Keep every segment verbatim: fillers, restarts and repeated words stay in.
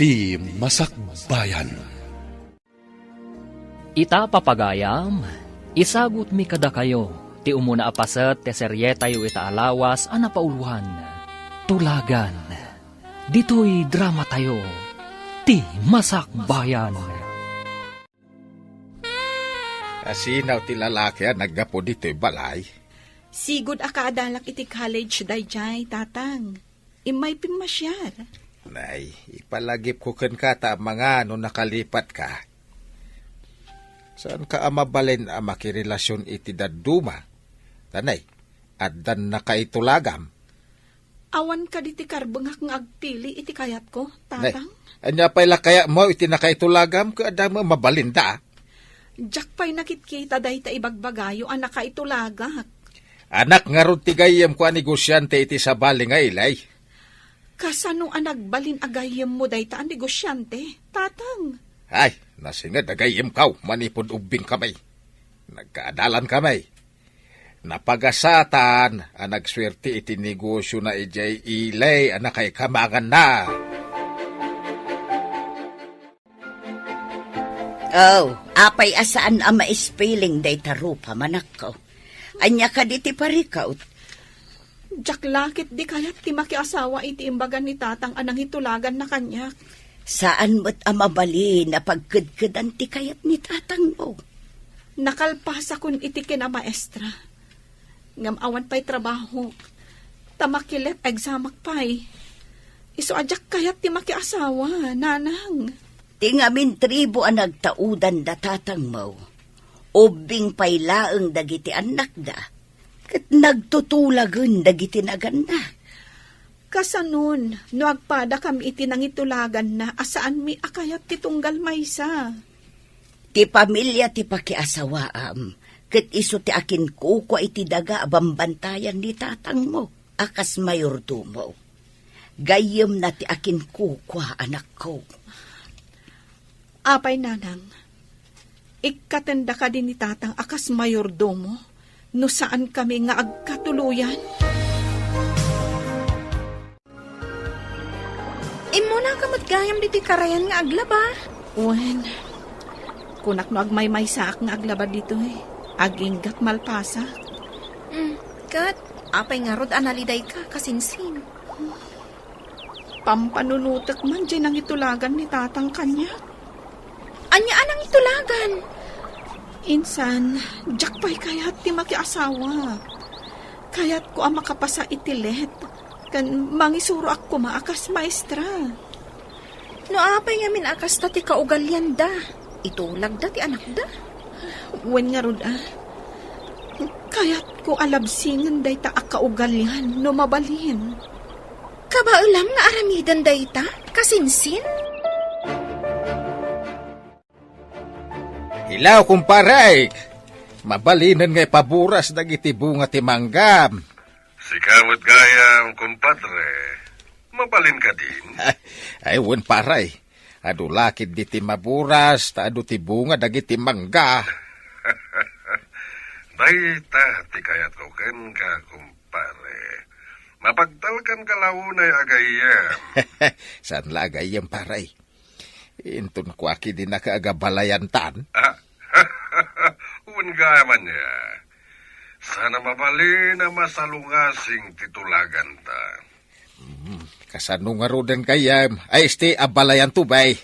Ti Masakbayan. Ita, papagayam, isagutmi kadakayo ti umuna a paset ti serietayo ita a lawas a napauloan, Tulagan. Ditoy dramatayo, Ti Masakbayan. Asinaw ti lalaki a naggapu ditoy balay? Sigud a kaadalak iti college daydiay, Tatang. Immay pimmasiar. Nay, ipalagipko kenka ta amangan no nakalipatka. Saanka a mabalin a makirelasion iti dadduma? Ta nay, addan nakaitulagam. Awan kadi ti karbengak nga agpili iti kayatko, Nay, Tatang? Ania pay la kayatmo iti nakaitulagam ket adda met mabalinda? Diak pay nakitkita dayta ibagbagayo a nakaitulagak. Anak ngarud ti gayyemko a negosiante iti sabali nga ilay. Kasano a nagbalin a gayyemmo dayta a negosiante, Tatang? Ay, nasinged a gayyemko manipud ubbingkami. Nagkaadalankami. Napagasatan a nagsuerte iti negosiona idiay ilay a nakaikamanganna. Oh, apay a saan a maispiling dayta rupam, anakko? Ania kadi ti parikut? Diak la ketdi kayat ti makiasawa iti imbaga ni Tatang a nangitulaganna kaniak. Saan met a mabalin a pagkedkedan ti kayat ni Tatangmo. Nakalpasakon iti kinamaestra. Ngem awan pay trabahok. Ta makilet examak pay. Isu a diak kayat ti makiasawa, Nanang. Ti ngamin tribu a nagtaudan da Tatangmo, ubbing pay laeng dagiti annakda, ket nagtutulagen dagiti naganna. Kasanon, no agpadakami iti nangitulaganna a saanmi a kayat ti tunggal maysa? Ti pamilia ti pakiasawaam, ket isu ti akinkukua iti daga a bambantayan ni Tatangmo a kas mayordomo. Gayyemna ti akinkukua, anakko. Apay, Nanang, ikkatenda kadi ni Tatang a kas mayordomo no saankami nga agkatuloyan? Immunaka met gayam ditoy karayan nga aglaba. Wen, kunak no agmaymaysaak nga aglaba ditoy, aginggat malpasak. Mm, ket apay ngarud a nalidayka, kasinsin? Pampanunotek man diay nangitulagan ni Tatang kaniak. Ania a nangitulagan? Insan, diak pay kayat ti makiasawa. Kayatko a makapasa iti let, ken mangisuroak koma a kas maestra. No apay ngamin a kasta ti kaugalianda, itulagda ti anakda? Wen ngarud a, kayatko a labsingen dayta a kaugalian no mabalin. Kabaelam nga aramiden dayta, kasinsin? Hello, kumpare! Mabalinen nga ipaburas dagiti bunga ti manggam. Sika met gayam, kumpadre. Mabalin kadin? Ay, wen, pare. Adu la ketdi ti maburas, ta adu ti bunga dagiti mangga. Dayta ti kayatko kenka, kumpare. Mapagtalkanka la unay a gayyem. Saan la a gayyem, pare? Inton kua ketdi naka agabalayantan. Ah, wen gayam ania. Saan a mabalin a masalungasing ti tulaganta. Hmm, kasano ngaruden gayyem? Ay, isti, abalayanto, bay.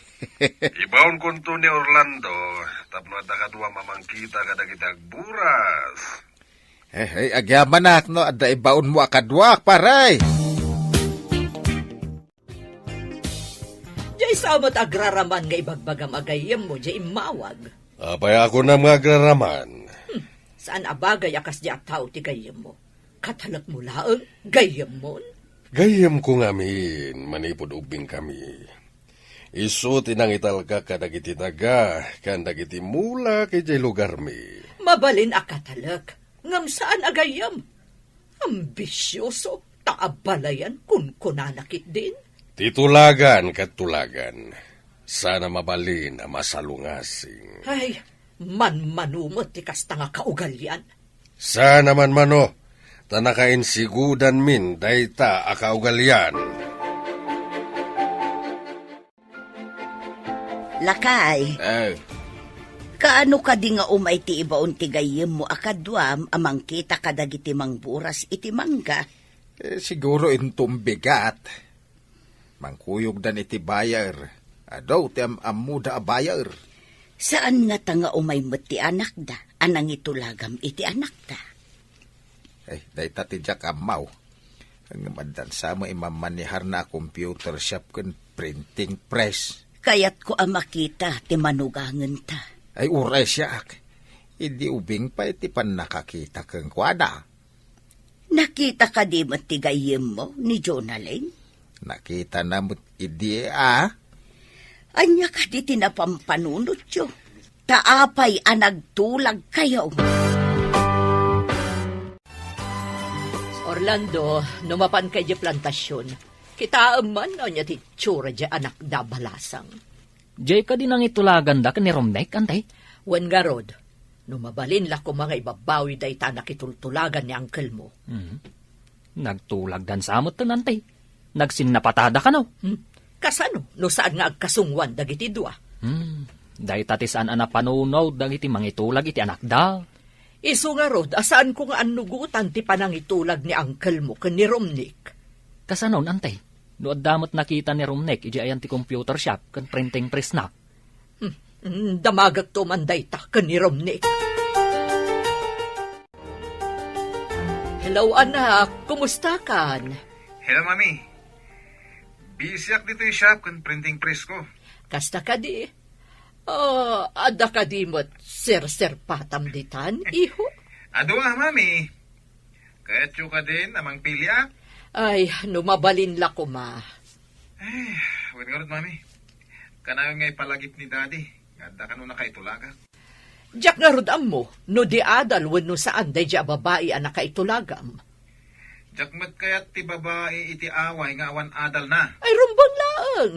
Ibaonkonto ni Orlando, tapno adda kadua mamangkita kadagiti agburas. Eh, eh, agyamanak no adda ibaonmo a kaduak, pare. Diay sao met agraraman nga ibagbagam a gayyemmo diay immawag? Apay a kunam nga agraraman? Hmm, saan a bagay a kasdi a tao ti gayyemmo. Katalekmo laeng, gayyemmon? Gayyemko ngamin, manipud ubbingkami. Isu ti nangitalkak kadagiti daga, ken dagiti mulak idiay lugarmi. Mabalin a katalek, ngem saan a gayyem. Ambisioso, ta abalayan kunkunana ketdin. Ti tulagan ket tulagan, saan a mabalin a masalungasing. Ay, manmano met ti kasta nga kaugalian. Saan a manmano, ta nakainsigudanmin dayta a kaugalian. Lakay, Eh, kaano kadi nga umay ti ibaon ti gayyemmo a kaduam a mangkita kadagiti mangburas iti mangga? Eh, siguro inton bigat. Mangkuyogdan iti buyer. Adu ti am-ammoda a buyer. Saan ngata nga umay met ti anakda a nangitulagam iti anakda? Ay, dayta ti diak ammaw. Ngem addan sa met imammaneharna a computer shop ken printing press. Kayatko a makita ti manugangenta. Ay, uray siak. Idi ubing pay ti pannakakita kenkuana. Nakita kadi met ti gayyemmo ni Jonalyn? Nakitana met idi a. Ania kadi ti napampanunotyo? Ta apay a nagtulagkayo? Orlando, no mapanka idiay plantasion, kitaem man no ania ti itsura diay anakda a balasang. Diay kadi nangitulaganda ken ni Romnek, Ante? Wen ngarud, no mabalin la koma nga ibabawi dayta a nakitultulagan ni angkelmo. Mhm. Nagtulagdan sa metten, Ante. Nagsinnapatada kano? Hmm? Kasano no saan nga agkasungoan dagiti dua? Hmm. Dayta ti saan a napanunot dagiti mangitulag iti anakda. Isu ngarud a saanko nga annugotan ti panangitulag ni angkelmo ken ni Romnek. Kasanon, Ante? No adda met nakita ni Romnek idiay ayan ti computer shop ken printing press na. Hmm, mm, damagekto man dayta ken ni Romnek. Hello, anak. Kumustakan? Hello, Mami. Busyak ditoy shop ken printing press ko. Kasta kadi? Ah, adda kadi met serserpatam ditan, iho? Adu a, Mami. Kayatyo kadin a mangpiliak? Ay, no mabalin la koma. Ay, wen ngarud, Mami. Kanayon nga ipalagip ni Daddy nga adda kano nakaitulagak. Diak ngarud ammo no di adal wenno saan daydiay a babai a nakaitulagam. Diak met kayat ti babai iti away nga awan adalna. Ay, rumbeng laeng.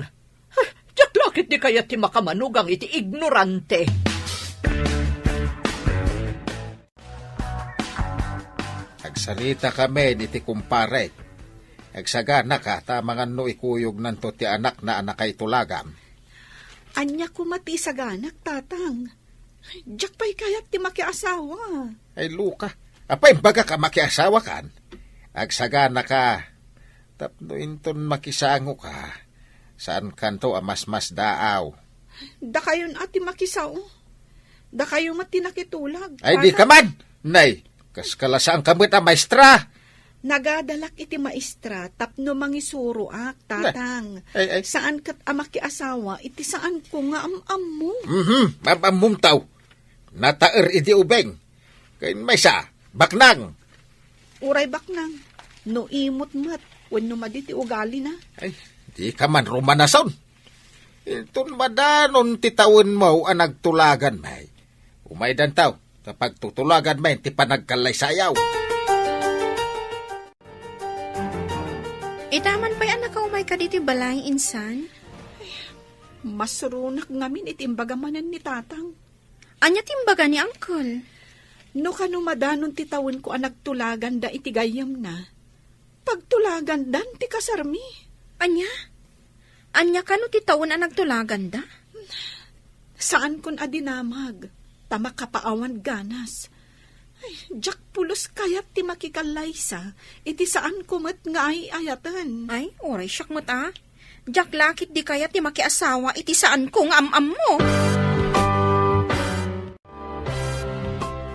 Ah, diak la ketdi kayat ti makamanugang iti ignorante. Agsarita kami iti kumparek. Agsaganaka ta amangan no ikuyognanto ti anakna a nakaitulagam. Ania koma ti isaganak, Tatang? Diak pay kayat ti makiasawa. Ay, Luka. Apay, imbagak a makiasawakan? Agsaganaka tapno inton makisangoka, saankanto a masmasdaaw. Dakayon a ti makisao. Dakayo met ti nakitulag. Ay, di ka man! Nay, kas kalasaanka met a maestra! Nagadalak iti maestra tapno mangisuroak, Tatang. Ay, ay. Saan ket a makiasawa iti saanko nga am-ammo. Mhm, am-ammom taw. Nataer idi ubing. Ken maysa, baknang. Uray baknang, no imot met, wenno madi ti ugalina. Ay, di ka man rumanason. Inton madanon ti tawenmo a nagtulagan, may. Umaydantaw, ta pagtutulagan, may, ti panagkallaysayaw. Ita man pay a nakaumayka ditoy balay, insan? Masuronak ngamin iti imbaga manen ni Tatang. Ania ti imbaga ni Uncle? No kano madanon ti tawenko a nagtulaganda iti gayyemna, pagtulagandan ti kasarmi. Ania? Ania kano ti tawen a nagtulaganda? Saankon a dinamag, ta makapaawan ganas. Ay, diak pulos kayat ti makikallaysa, iti saanko met nga ay-ayaten. Ay, uray siak met a. Diak la ketdi kayat ti makiasawa iti saanko nga am-ammo.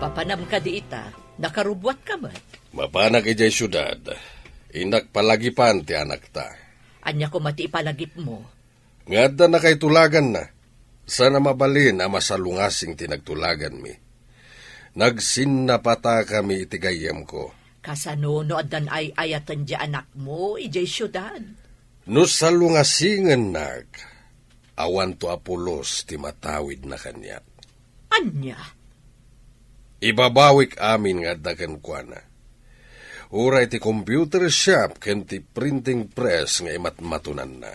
Papanam kadi ita, nakarubuatka met. Mapanak idiay siudad, innak palagipan ti anakta. Ania koma ti ipalagipmo? Nga adda nakaitulaganna, saan a mabalin a masalungasing ti nagtulaganmi. Nagsinnapatakami iti gayyemko. Kasano no addan ay-ayaten ti anakmo idiay siudad? No salungasingennak, awanto a pulos ti matawidna kaniak. Ania? Ibabawik amin nga adda kenkuana. Uray ti computer shop ken ti printing press nga imatmatonanna.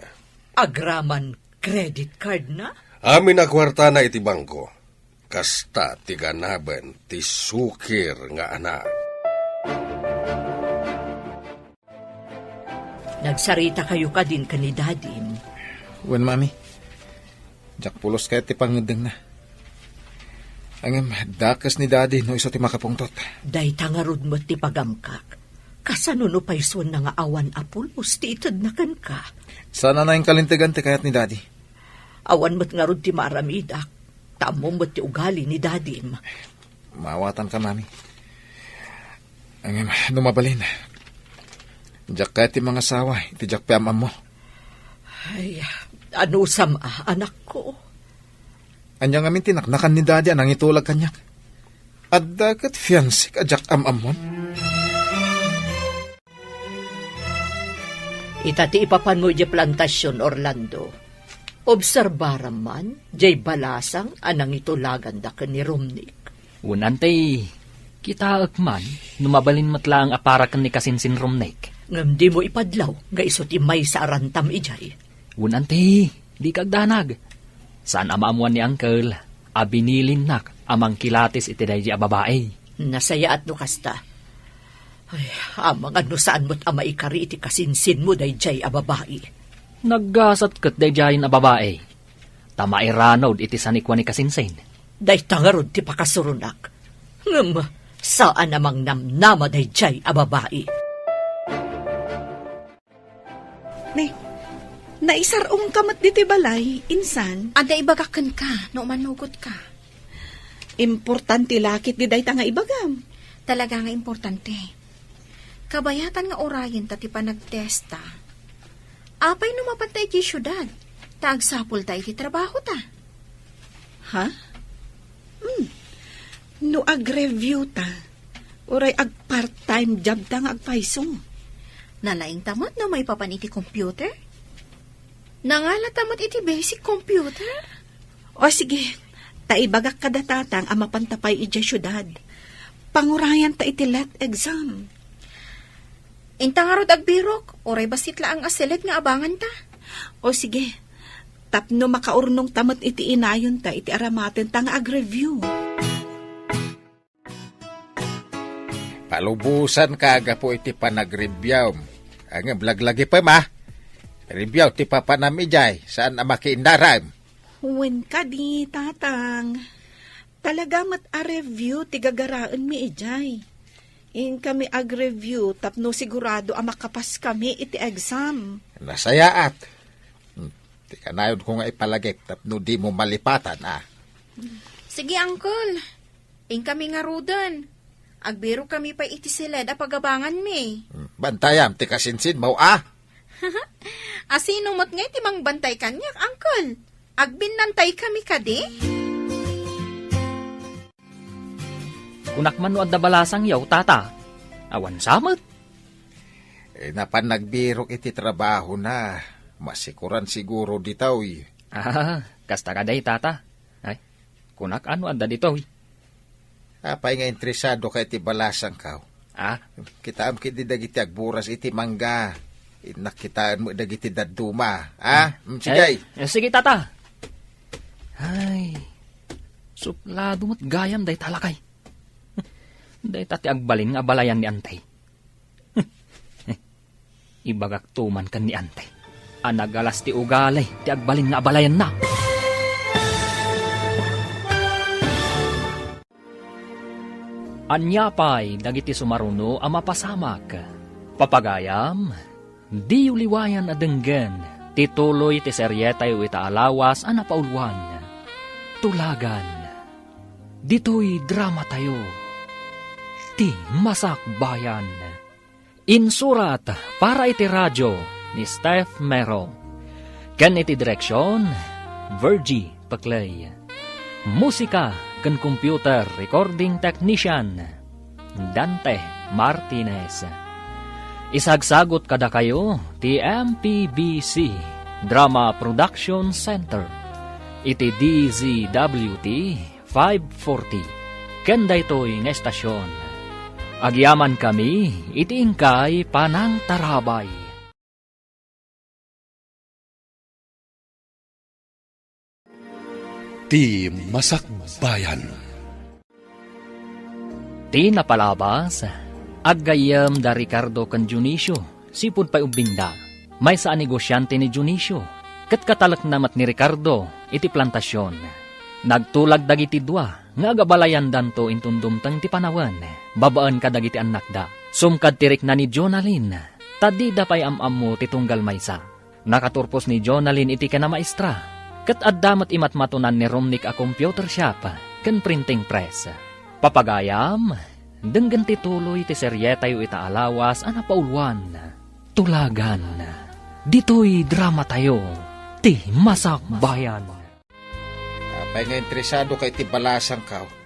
Agraman credit card na? Amin a kuartana iti bangko. Kasta ti ganaben ti sukir nga anak. Nagsarita kayo kadin ken ni Dadim? Wen, Mami. Diak pulos kayat ti pangngeddengna. Ngem dakes ni Daddy no isu ti makapungtot. Dayta ngarud met ti pagamkak. Kasano no paysuenna nga awan a pulos ti itedna kenka? Saan a nainkalintegan ti kayat ni Daddy. Awan met ngarud ti maaramidak. Ta ammom met ti ugali ni Dadim. Maawatanka, Mami. Ngem no mabalin, diak kayat ti mangasawa iti diak pay am-ammo. Ay, anusam a, anakko? Ania ngamin ti naknakan ni Daddy a nangitulag kaniak? Adda ket fiancék a diak am-ammon? Ita ti ipapanmo idiay plantasion, Orlando. Obserbaram man, diay balasang a nangitulaganda ken ni Romnick. Wen, Auntie, kitaek man no mabalin met laeng a para ken ni kasinsin Romnick. Ngem dimo ipadlaw nga isu ti maysa a rantam idiay. Wen, Auntie, dika agdanag. Saan a maammuan ni Uncle a binilinnak a mangkilatis iti daydiay a babai. Nasayaat no kasta. Ay, amangan no saan met a maikari iti kasinsinmo daydiay a babai. Naggasat ket daydiayen a babai. Ta mairanod iti sanikua ni kasinsin. Dayta ngarud ti pakasuronak. Ngem, saan a mangnamnama daydiay a babai. Ne, naisar-ongka met ditoy balay, insan? Adda ibagak kenka, no umanugotka. Importante la ketdi dayta nga ibagam. Talaga nga importante. Kabayatan nga urayenta ti panagtesta. Apay no mapanta iti siudad, ta agsapulta iti trabahota? Ha? Hmm. No agreviewta, uray ag-part-time jobta nga agpayso. Nalaingta met no maipapan iti computer? Nangalata met iti basic computer? O sige, ta ibagak kada tatang a mapanta pay idiay siudad. Pangurayanta iti let exam. Inta ngarud agbirok, uray bassit laeng a siled nga abanganta. O sige, tapno makaurnongta met iti inayonta iti aramatenta nga agreview. Palubosanka gapu iti panagreviewm. Ngem laglagipem, a. Review ti papanam idiay, saan a makiinnaram. Wen kadi, Tatang. Talaga met a review ti gagaraenmi idiay. Inkami agreview tapno sigurado a makapaskami iti exam. Nasayaat. Hmm, ti kanayonko nga ipalagip tapno dimo malipatan, a. Sige, Uncle. Inkami ngaruden. Agbirokami pay iti siled a pagabanganmi. Hmm, bantayam ti kasinsinmo, a. Asino met ngay ti mangbantay kaniak, Uncle? Agbinnantaykami kadi? Kunak man no adda balasangyo, Tata. Awan sa met. Eh, napan nagbirok iti trabahona. Masikuran siguro ditoy. Ah, kasta kadi, Tata. Ay, kunak no adda ditoy. Apay nga interesadoka iti balasangko? Ah? Kitaem ketdi dagiti agburas iti mangga. Innak kitaen met dagiti dadduma. Ah? Mm, sige. Eh, eh, sige, Tata. Ay, suplado met gayam dayta lakay. Dayta ti agbalin nga abalayan ni Antay. Ibagakto man ken ni Ante a nagalas ti ugali ti agbalin nga abalayanna. Ania pay dagiti sumaruno a mapasamak? Papagayam, diyo liwayan a denggen ti tuloy ti serietayo ita a lawas a napauluan. Tulagan. Ditoy dramatayo, Ti Masakbayan. Insurat para iti radio ni Steph Mero. Ken iti direksion, Virgie Peclay. Musika ken computer recording technician, Dante Martinez. Isagsagot kadakayo ti M P B C Drama Production Center iti D Z W T five forty. Ken daytoy nga estasion, agyamankami iti inkay panangtarabay. Ti Masakbayan. Ti napalabas, aggayyem da Ricardo ken Dionisio. Sipud pay ubbingda, maysa a negosiante ni Dionisio, ket katalekna met ni Ricardo iti plantasion. Nagtulag dagiti dua nga agabalayandanto inton dumteng ti panawen babaen kadagiti annakda. Sumkad ti rikna ni Jonalyn, ta dida pay am-ammo ti tunggal maysa. Nakaturpos ni Jonalyn iti kinamaestra, ket adda met imatmatonan ni Romnick a computer shop ken printing press. Papagayam, denggen ti tuloy ti serietayo ita a lawas a napauluan, Tulagan. Ditoy dramatayo, ti Masakbayan. Apay nga interesado ka iti balasangko?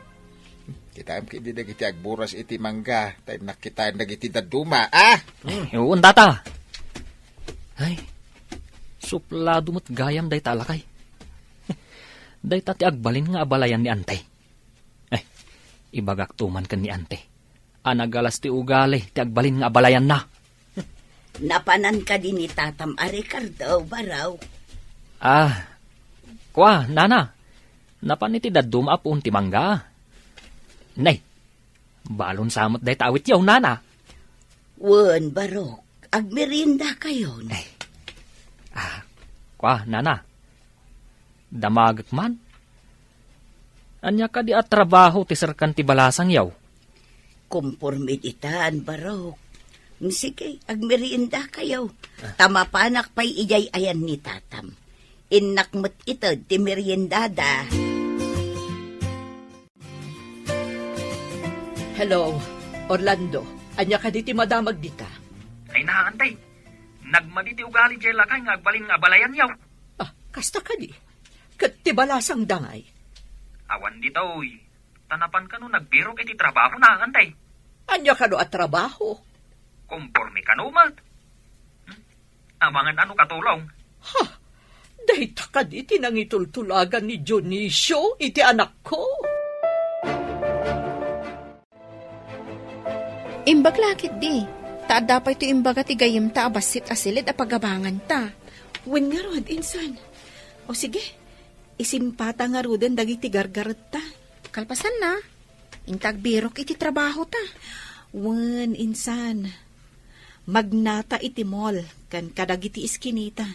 Kitaem ketdi dagiti agburas iti mangga, ta innak kitaen dagiti dadduma, ah? Eh, wen data. Ay, suplado met gayam dayta a lakay. Dayta ti agbalin nga abalayan ni Ante. Eh, ibagakto man ken ni Ante a nagalas ti ugali ti agbalin nga abalayanna. Napanan kadi ni Tatam a Ricardo, Barok? Ah, kua, Nana. Napan iti dadduma a puon ti mangga. Nay, balon sa met dayta awityo, Nana. Wen, Barok, agmeriendakayon. Eh. Ah, kua, Nana. Damagek man. Ania kadi a trabaho ti serkan ti balasangyo? Komporme ditan, Barok. Sige, agmeriendakayo. Ah. Ta mapanak pay idiay ayan ni Tatam. Innak met ited ti meriendada. Hello, Orlando. Ania kadi ti madamag dita? Ay, naantay. Nagmadi ti ugali diay lakay nga agbalin nga abalayanyo. Ah, kasta kadi. Ket ti balasangda ngay? Awan ditoy. Ta napan kano nagbirok iti trabahona, Ante. Ania kano a trabaho? Komporme kano met. Hmm? Amangan ano katulong? Ha? Dayta kadi ti nangitultulagan ni Dionisio iti anakko? Imbag la ketdi, ta adda pay ti imbaga ti gayyemta a bassit a siled a pagabanganta. Wen ngarud, insan. O sige, isimpata ngaruden dagiti gargaretta. Kalpasanna, inta agbirok iti trabahota. Wen, insan. Magnata iti mall ken kadagiti iskinita.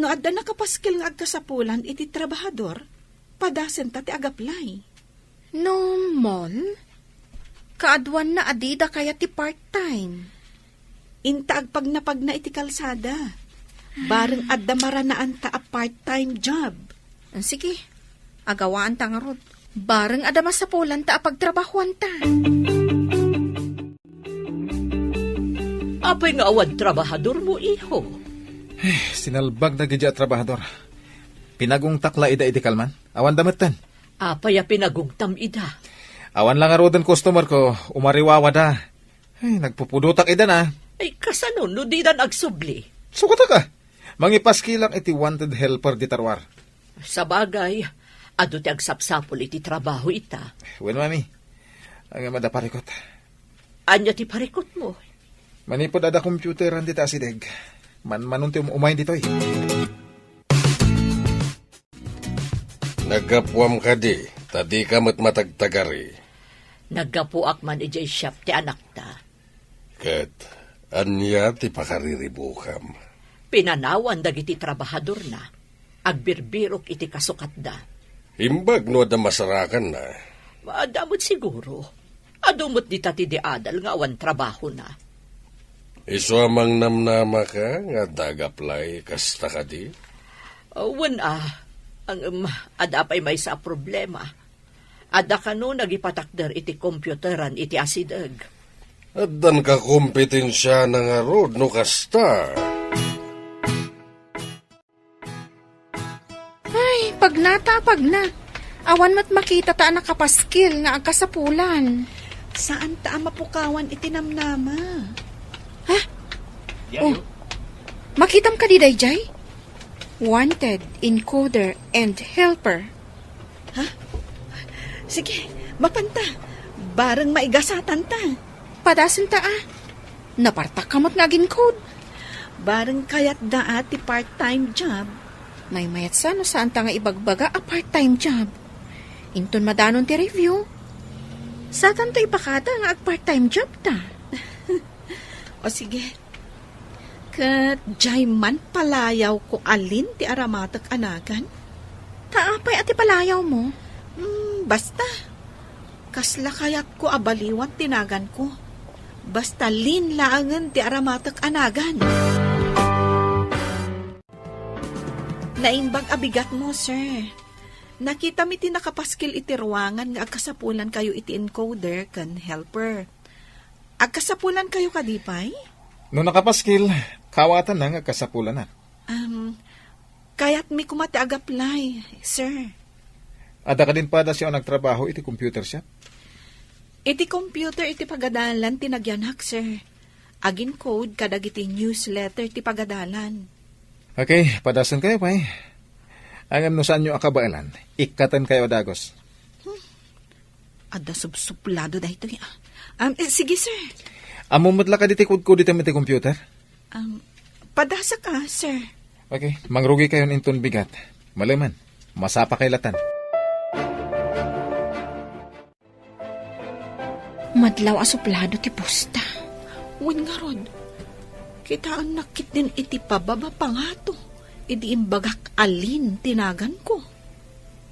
No adda nakapaskel nga agkasapulan iti trabahador, padasenta ti agaplay. No mall, kaaduanna a dida kayat ti part-time. Inta agpagnapagna iti kalsada. Bareng adda maranaanta a part-time job. Ah, sige, agawaanta ngarud. Bareng adda masapulanta a pagtrabahuanta. Apay nga awan trabahadormo, iho? Eh, sinalbag dagiti a trabahador. Pinagungtak la ida iti kalman. Awan da metten. Apay a pinagungtam ida? Awan la ngaruden customer ko, umariwawada. Ay, nagpupudotak ida na. Ay, kasano no didan agsubli? Sukatak a. Mangipaskilak iti wanted helper dita ruar. Sabagay, adu ti agsapsapul iti trabaho ita. Wen, mami. Ngem adda parikut. Ania ti parikutmo? Manipud adda computeran dita asideg. Manmanon ti um-, umay ditoy. Naggapuam kadi, ta dika met matagtagari. Naggapuak man idiay shop ti anakta. Ket ania ti pakariribukam? Pinanawan dagiti trabahadorna. Agbirbirok iti kasukatda. Imbag no adda masarakanna. Adda met siguro. Adu met dita ti diadal nga awan trabahona. Isu a mangnamnamaka nga adda agaplay kasta kadi? Wen a, ngem adda pay maysa a problema. Adda kano nagipatakder iti computeran iti asideg. Addan kakompetensiana ngarud no kasta. Ay, pagnata, pagna. Awan met makitata a nakapaskil nga agkasapulan. Saanta a mapukawan iti namnama. Ha? Oh, makitam kadi daydiay? Wanted, encoder, and helper. Ha? Sige, mapanta. Bareng maigasatanta. Padasenta a. Napartak ka met nga aginkod. Bareng kayatda a ti part-time job. Maymayat sa no saanta nga ibagbaga a part-time job. Inton madanon ti review, satanto ipakada nga ag-part-time job ta. O sige. Ket diay man palayawko alin ti aramatek a nagan? Ta apay a ti palayawmo? Hmm, basta. Kasla kayatko a baliwat ti naganko. Basta Lynn laengen ti aramatek a nagan. Naimbag a bigatmo, sir. Nakitami ti nakapaskil iti ruangan nga agkasapulankayo iti encoder ken helper. Agkasapulankayo kadi pay? No nakapaskil, kawatanna nga agkasapulanak. Um, kayatmi koma ti ag-apply, sir. Adda kadin padas a nagtrabaho iti computer shop? Iti computer iti pagadalan ti nagyanak, sir. Agin-code kadagiti newsletter ti pagadalan. Okay, padasenkayo pay. Ngem no saanyo a kabaelan, ikkatenkayo a dagus. Adda subsuplado daytoy, ah. Um, eh, sige, sir. Ammom met la kadi ti kodkoditem iti computer? Um, padasek, sir. Okay, mangrugikayon inton bigat. Malemen, masapakay latan. Madlaw a suplado ti pusta. Wen ngarud, kitaennak ketdin iti pababa pangato idi imbagak a Lynn ti naganko.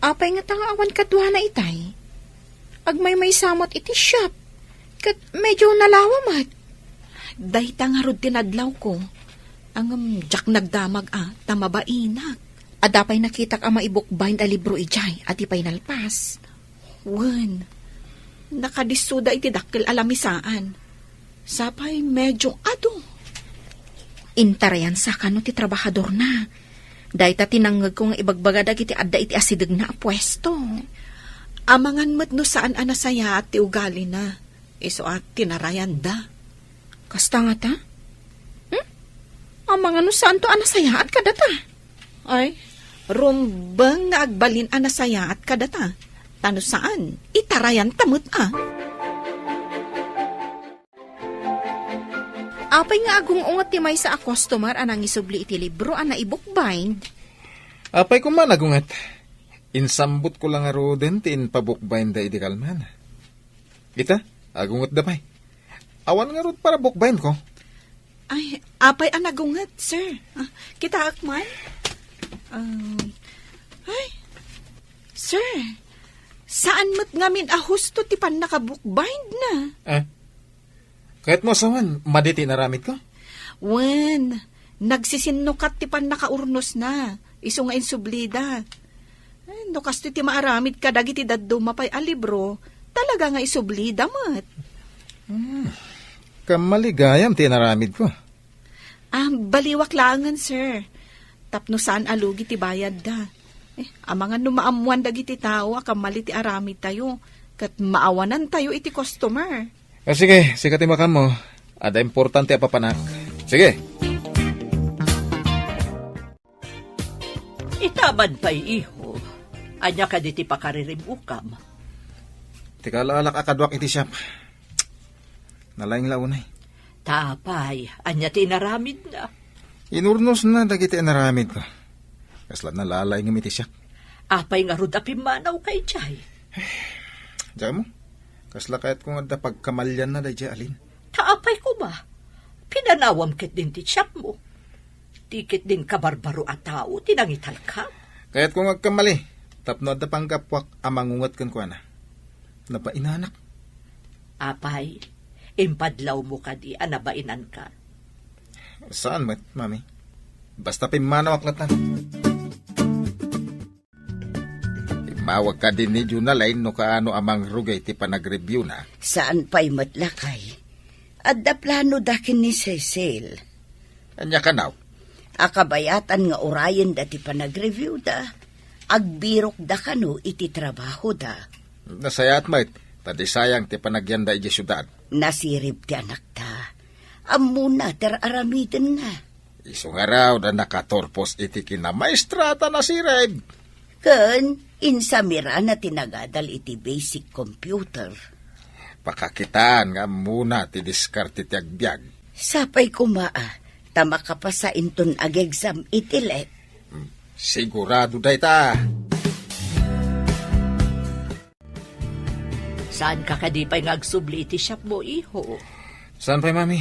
Apay ngata nga awan kaduana itay? Agmaymaysa met iti shop, ket medyo nalawa met. Dayta ngarud ti nadlawko. Ngem diak nagdamag a, ta mabainak. Adda pay nakitak a maibookbind a libro idiay, a di pay nalpas. Wen, nakadissoda iti dakkel a lamisaan. Sapay medyo adu. Intarayansa kano ti trabahadorna. Dayta ti nangngegko nga ibagbaga dagiti adda iti asidegna a puesto. Amangan met no saan a nasayaat ti ugalina. Isu a tinarayanda. Kasta ngata? Hmm? Amangan no saanto a nasayaat kadata? Ay, rumbeng nga agbalin a nasayaat kadata. Ta no saan, itarayanta met a. Apay nga agung-unget ti maysa a customer a nangisubli iti libro a naibookbind? Apay koma nagunget. Insambotko la ngaruden ti impabookbinda idi kalman. Ita, agungetda pay. Awan ngarud para bookbindko. Ay, apay a nagunget, sir? Ah, kitaek man? Um, ay, sir, saan met ngamin a husto ti pannakabookbindna? Ah, kayatmo a sawen, madi ti inaramidko? Wen, nagsisinnukat ti pannakaurnosna, isu nga insublida. Ay, no kastoy ti maaramid kadagiti dadduma pay a libro, talaga nga isublida met. Hmm. Kammaligayam ti inaramidko. Ah, baliwak laengen, sir. Tapno saan a lugi ti bayadda. Eh, amangan no maammoan dagiti tao a kammali ti aramidtayo, ket maawanantayo iti customer. Ah, sige, sika ti makaammo. Adda importante a papanak. Sige. Ita man pay, iho. Ania kadi ti pakaririb-ukam? Ti kaalaalak a kaduak iti siak. Nalaing la unay. Ta apay, ania ti inaramidna? Inurnosna dagiti inaramidko. Kasla nalalaingem iti siak. Apay ngarud a pimmanawka idiay? Diak ammo, kasla kayatko nga adda pagkamalianna daydiay a Lynn. Ta apay koma, pinanawam ketdin ti siakmo. Ti ketdin kabarbaro a tao ti nangitalka. Kayatko nga agkammali, tapno adda panggapuak a mangunget kenkuana. Nabainanak. Apay, impadlawmo kadi a nabainanka? Saan met, Mami. Basta pimmanawak latta. Immawag kadi ni Jonalyn no kaano a mangrugay ti panagreviewna. Saan pay met, lakay. Adda planoda ken ni Cecil. Ania kano? A kabayatan nga urayenda ti panagreviewda, agbirokda kano iti trabahoda. Nasayaat met, ta di sayang ti panagyanda idiay siudad. Nasirib ti anakta. Ammona ti ar-aramidenna. Isu ngarud a nakaturpos iti kinamaestra ta nasirib. Ken insamirana ti nagadal iti basic computer. Pakakitaan nga ammona ti diskarte ti agbiag. Sapay koma a, ta makapasa inton ag-exam iti let. Hmm, sigurado dayta. Saanka kadi pay nga agsubli iti shopmo, iho? Saan pay, Mami?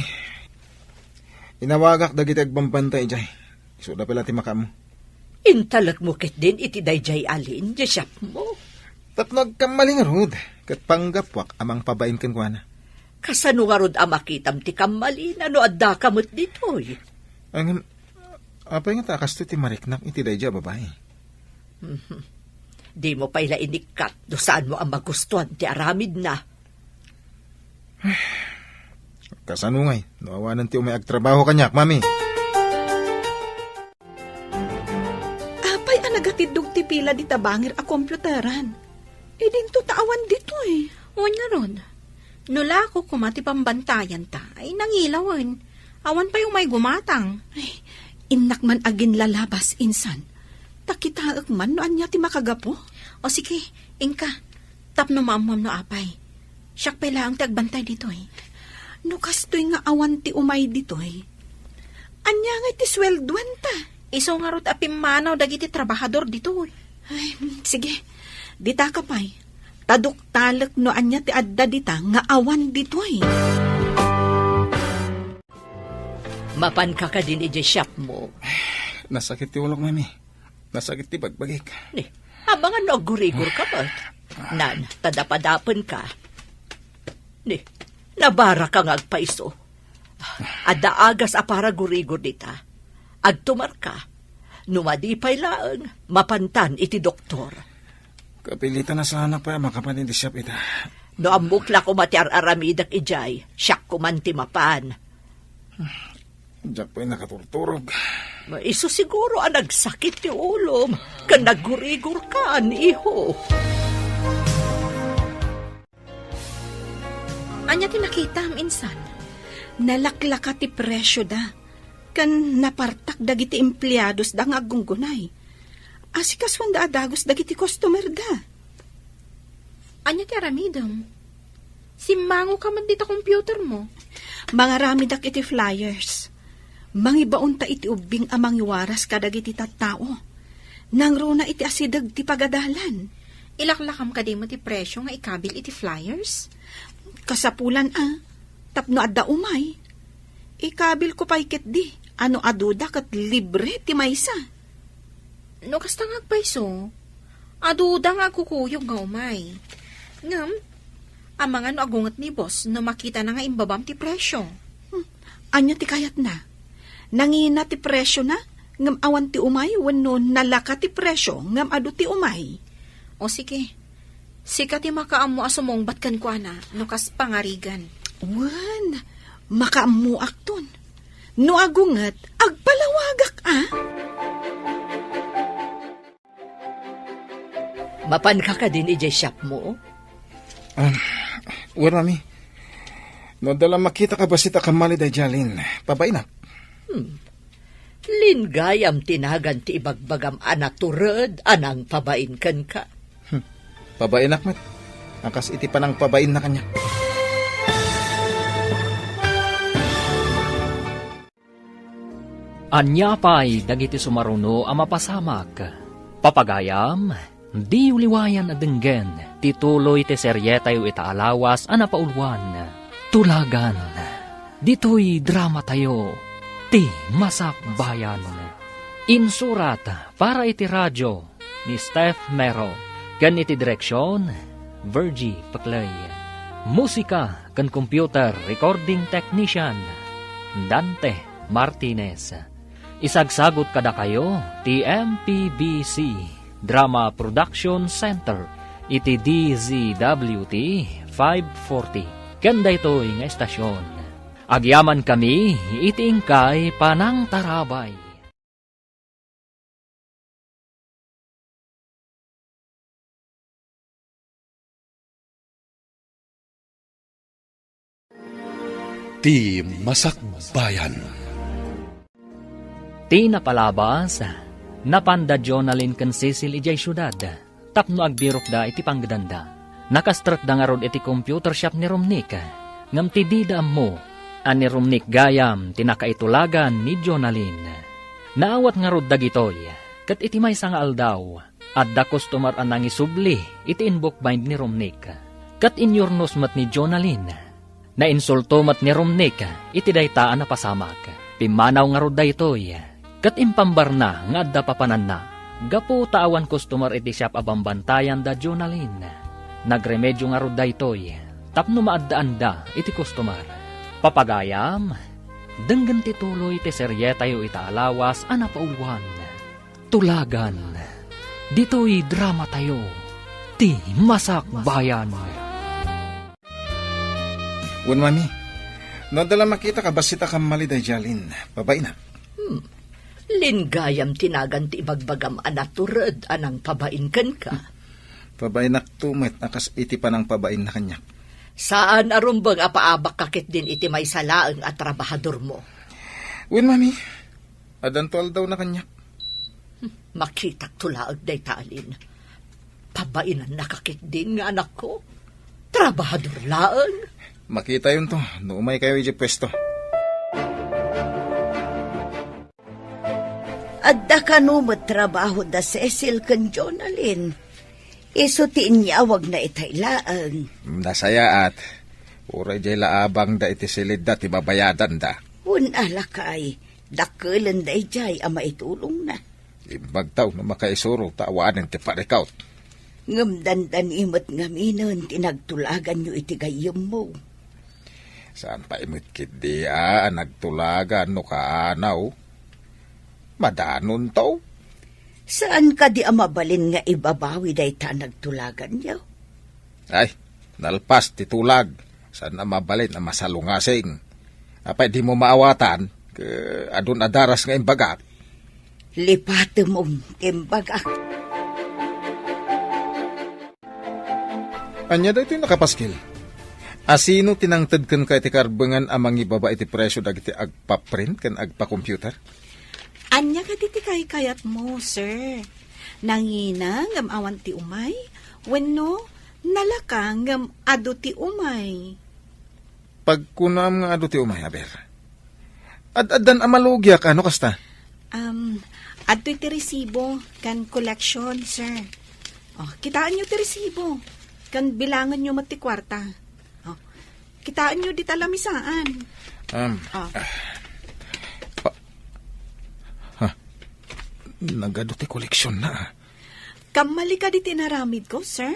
Inawagak dagiti agbambantay idiay. Isuda pay la ti makaammo. Intalekmo ketdin iti daydiay alin, diay siapmo? Tapno agkammali ngarud, ket panggapuak a mangpabain kenkuana. Kasano ngarud a makitam ti kammalina no addaka met ditoy? Ngem, apay ngata a kastoy ti mariknak iti daydiay a babai? Mhm. Dimo pay la inikkat no saanmo a magustuan ti aramidna. Kasano ngay no awanen ti umay agtrabaho kaniak, Mami? Apay a nagatiddog ti pila dita bangir a komputaran? Idinto ta awan ditoy. Wen ngarud, no lako koma ti pambantayanta, ay nangilawen. Awan pay umay gumatang. Ay, innak man aginlalabas, insan. Ta kitaek man no ania ti makagapu. O sige, inka. Tapno maammuam no apay. Siak pay laeng ti agbantay ditoy. No kastoy nga awan ti umay ditoy, ania ngay ti sueldoanta? Isu ngarud a pimmanaw dagiti trabahador ditoy. Ay, sige. Ditaka pay. Ta duktalek no ania ti adda dita nga awan ditoy. Mapanka kadin idiay siapmo? Nasakit ti ulok, Mami. Nasakit ti bagbagik. Ni, amangan no aggurigor ka met. Nan, ta dapadapen ka. Ni, nabara ka nga agpaiso. Adda agas a para gurigor dita. Agtumar ka. No madi pay laeng, mapantan iti doktor. Kapilitan a saanak pay a makapan iti siap ita. No ammok la koma ti ar-aramidek idiay, siak koman ti mapan. Diak pay nakaturturog. Isu siguro a nagsakit ti ulom, ken naggurigor ka, iho. Ania ti nakitam, insan? Nalaklaka ti presioda, ken napartak dagiti empleadosda nga aggunggunay. Asikasuanda a dagus dagiti customerda. Ania ti aramidem? Simmangoka met dita computermo. Mangaramidak iti flyers. Mangibaonta iti ubbing a mangiwaras kadagiti tattao. Nangruna iti asideg ti pagadalan. Ilaklakam kadi met ti presio nga ikabil iti flyers? Kasapulan a, tapno adda umay. Ikabilko pay ketdi, a no aduda ket libre ti maysa. No kasta nga agpayso, aduda nga agkukuyog nga umay. Ngem, amangan no agunget ni boss no makitana nga imbabam ti presio. Hmm, ania ti kayatna? Nangina ti presiona, ngem awan ti umay wenno nalaka ti presio, ngem adu ti umay? O sige, sika ti makaammo a sumungbat kenkuana no kas pangarigan. Wen, makaammoakton. No agunget, agpalawagak a. Mapanka kadin idiay siapmo? Ah, wen, Mami. No adda la makitak a bassit a kammali daydiay Jalin, pabainak. Hmm. Lin gayam ti nagan ti ibagbagam a natured a nangpabain kenka. Hmm. Pabainak met. A kas iti panangpabainna kaniak. Ania pay dagiti sumaruno a mapasamak? Papagayam, diyo liwayan a denggen ti tuloy ti serietayo ita a lawas a napauluan, Tulagan. Ditoy dramatayo, Ti Masakbayan. Insurat para iti radio ni Steph Mero, ken iti direksion, Virgie Peclay. Musika ken computer recording technician, Dante Martinez. Isagsagut kadakayo ti M P B C Drama Production Center iti D Z W T five forty. Ken daytoy nga estasion, agyamankami iti inkay panangtarabay. Ti Masakbayan. Ti napalabas, napanda Jonalyn ken Cecil idiay siudad tapno agbirokda iti panggedanda. Nakastrekda ngarud iti computer shop ni Romnick, ngem ti dida ammo a ni Romnick gayam ti nakaitulagan ni Jonalyn. Naawat ngarud dagitoy, ket iti maysa nga aldaw, adda customer a nangisubli iti inbook bind ni Romnick. Ket inyurnos met ni Jonalyn. Nainsulto met ni Romnick iti dayta a napasamak. Pimmanaw ngarud daytoy, ket impambarna nga adda papananna. Gapu ta awan customer iti shop a bambantayan da Jonalyn, nagremedio ngarud daytoy tapno maaddaanda iti customer. Papagayam, denggen ti tuloy ti serietayo ita a lawas a napauluan. Tulagan. Ditoy dramatayo, ti Masakbayan. Wen, Mami, no adda la makita ka, bassit a kammali daydiay Alin. Pabainak. Hmm. Linggayam ti nagan ti ibagbagam a natured a nangpabain kenka. Pabainakto met a kas iti panangpabainna kaniak. Saan a rumbeng a paabakka ketdin iti maysa laeng a trabahadormo. Wen, Mami, addanto aldawna kaniak. Makitak to laeng dayta Alin. Pabainannaka ketdin nga anakko. Trabahador laeng. Makitayonto no umaykayo idiay puesto. Adda kano met trabaho da Cecil ken Jonalyn. Isu ti inyawagna itay laeng. Nasayaat. Uray diay la abangda iti silidda ti babayadanda. Wen a, lakay, dakkelenda idiay a maitulongna. Imbagtaw no makaisuro ta awanen ti parikut. Ngem dandani met ngaminen ti nagtulaganyo iti gayyemmo. Saan pay met ketdi a nagtulagan no kaanaw. Madanonto. Saan kadi a mabalin nga ibabawi dayta a nagtulaganyo? Ay, nalpas ti tulag. Saan a mabalin a masalungasing. Apay dimo maawatan, ke adun a daras nga imbagak? Lipatem ti imbagak. Ania daytoy nakapaskil? Asino ti nangted kenka iti karbengan a mangibaba iti presio dagiti agpaprint ken agpakomputer? Ania kadi ti kaykayatmo, sir? Nangina ngem awan ti umay? Wenno nalaka ngem adu ti umay? Pagkunam nga adu ti umay, aber. Ad-addan a malugiak, ano kasta? Um, adtoy ti resibo kan collection, sir. Oh, kitaenyo ti resibo. Kan bilangenyo met ti kuarta. Oh, kitaenyo dita lamisaan. Um, Ah. ah, pa-, ha, nagadu ti koleksionna, ah. Kammali kadi ti inaramidko, sir?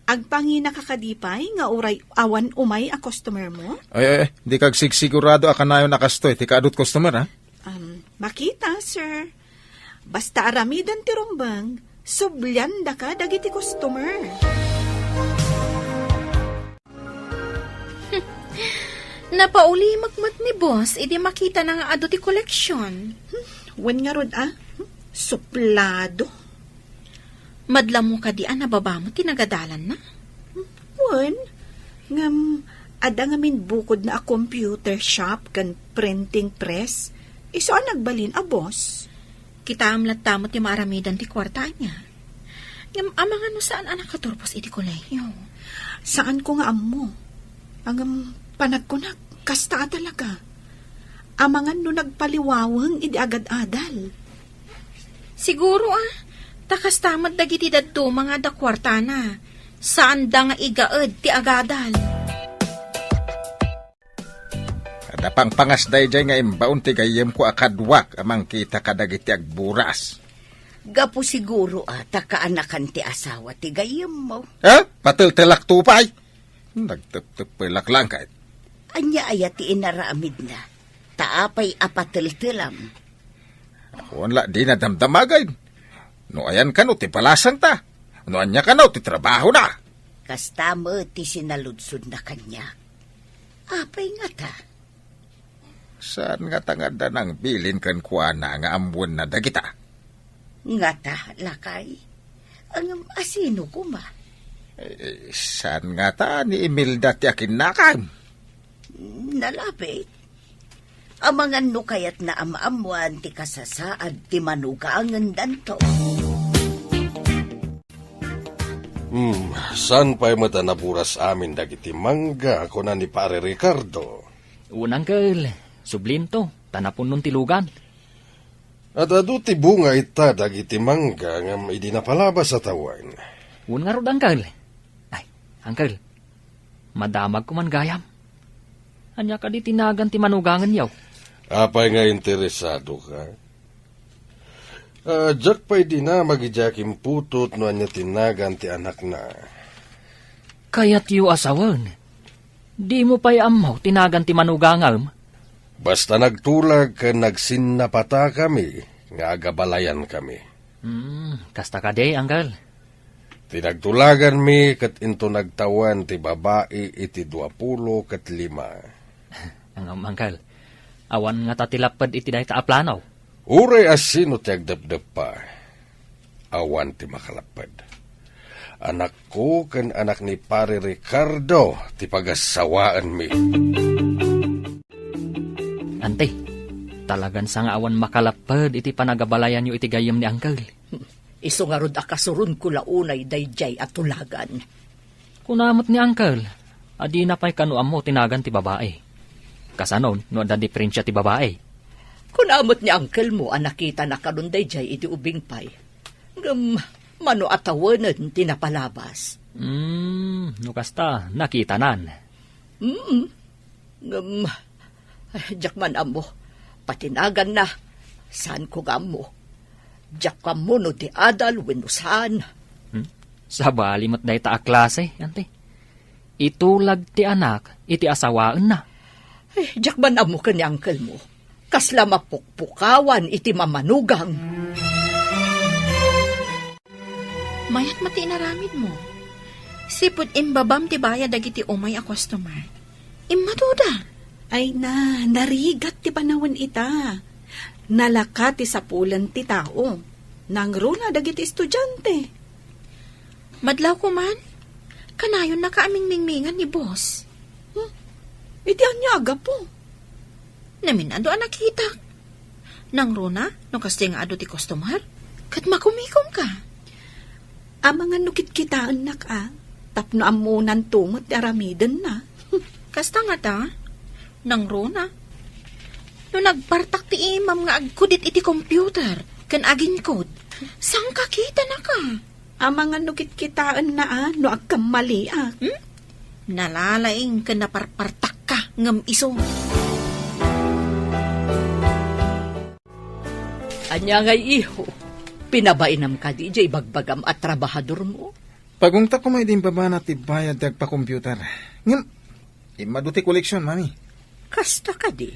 Agpanginaka kadi pay nga uray awan umay a customer mo? Ay, ay, ay, di kagsigsigurado a kanayon a kastoy ti kaadut customer, ha? Um, makita, sir. Basta aramiden ti rumbeng, subliandaka dagiti customer. Napaulimek met ni boss idi makitana nga adu ti koleksion. Hmm, wen ngarud a? Hmm, suplado. Madlamo kadi a nababamo ti nagadalanna? Hmm, wen, ngem adda ngamin bukodna a computer shop ken printing press. Isu a nagbalin a boss. Kitaem latta met ti maaramidan ti kuarta ania. Ngem amangan no saan a nakaturpos iti kolehiyo. Saanko nga ammo. Ngem panagkunak, kasta a talaga. Amangan no nagpaliwaweng idi agad-adal. Siguro, ah, ta kasta met dagiti dadduma nga adda kuartana. Saanda nga igaed ti agadal. Adda pangpangas daydiay nga imbaon ti gayyemko a kaduak a mangkita kadagiti agburas. Gapu siguro a ta kaanakan ti asawa ti gayyemmo. Eh? Pateltelak to pay? Nagteptepelak lang kay. Ania aya ti inaramidna? Ta apay a pateltelam? Awan la dina damdamagay. No ayan kano ti balasangta? No ania kano ti trabahona? Kasta met ti sinaludsodna kaniak. Apay ngata? Saan ngata nga adda nangbilin kenkuana nga ammoenna dagita? Ngata, lakay? Ngem asino koma? Eh, saan ngata ni Imelda ti akinnakam? Nalabit. Amangan no kayatna a maammoan ti kasasaad ti manugangendanto. Hmm, saan pay met a naburas amin dagiti mangga, kuna ni Pare Ricardo? Wen, Uncle, sublinto, ta napunnon ti lugan. Ad-adu ti bunga ita dagiti mangga ngem idi napalabas a tawen. Wen ngarud, Uncle. Ay, Uncle, madamagko man gayam. Ania kadi ti nagan ti manugangenyo? Apay nga interesadoka? Ah, diak pay dinamag idiay kimputot no ania ti nagan ti anakna. Kayatyo a sawen. Dimo pay ammo ti nagan ti manugangam? Basta nagtulag ken nagsinnapatakami nga agabalayankami. Hmm, kasta kadi, Uncle? Ti nagtulaganmi ket into nagtawen ti babai iti duapulo ket lima. Ngem, Uncle, awan ngata ti lapped iti dayta a plano? Uray a sino ti agdepdeppa, awan ti makalapped. Anakko ken anak ni Pare Ricardo ti pagassawaenmi. Ante, talagan sa nga awan makalapped iti panagabalayanyo iti gayyem ni Uncle. Isu ngarud a kasuronko la unay daydiay a tulagan. Kuna met ni Uncle, a dina pay kano ammo ti nagan ti babai. Kasano no adda diferensia ti babai? Kuna met ni Uncle mo a nakitana kanon daydiay idi ubing pay. Ngem mano a tawenen ti napalabas? Hmm, no kasta, nakitanan. Mm. Ngem, ay, diak man ammo. Pati naganna, saanko nga ammo. Diak ammo no di adal wenno saan. Hmm? Sabali met dayta a klase, Ante. Itulag ti anak iti asawaenna. Ay, diak man ammo ken ni uncle mo. Kasla mapukpukawan iti mamanugang. Mayat met ti inaramidmo. Sipud imbabam ti bayad dagiti umay a customer. Immaduda. Ay na, narigat ti panawen ita. Nalaka ti sapulen ti tao. Nangruna dagiti estudiante. Madlawko man, kanayonnaka a mingmingmingan ni boss. Hmm? Iti ania a gapu? Namin-adu a nakitak. Nangruna, no kasta nga adu ti customer, ket makumikomka. Amangan no kitkitaennak a, tapno ammonanto met ti aramidenna. Kasta ngata, nangruna. No nagpartak ti imam nga agkudit iti computer ken aginkod, sangkakitanaka. Amangan no kitkitaenna a no agkammaliak. Hmm? Nalalaing ken naparpartakka ngem isu. Ania ngay, iho? Pinabainam kadi diay ibagbagam a trabahadormo? Pagungtak koma idi imbabana ti bayad ti agpa-computer. Ngem, immadu ti koleksion, Mami. Kasta kadi?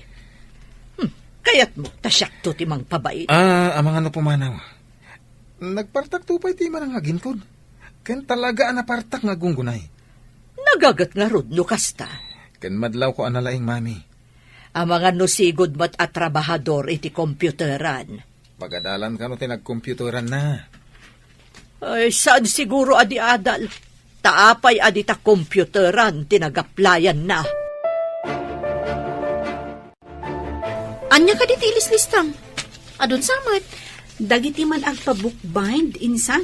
Hmm, kayatmo ta siakto ti mangpabain? Ah, amangan no pumanaw. Nagpartakto pay ti imana nga aginkod. Ken talaga a napartak nga aggunggunay. Nagaget ngarud no kasta. Ken madlawko a nalaing, Mami. Amangan no sigud met a trabahador iti computeran. Pagadalan kano ti nagcomputeranna? Ay, saan siguro a di adal? Ta apay a dita computeran ti nagaplayanna? Ania kadi ti ilislistam? Adun sa met? Dagiti man agpa-bookbind, insan,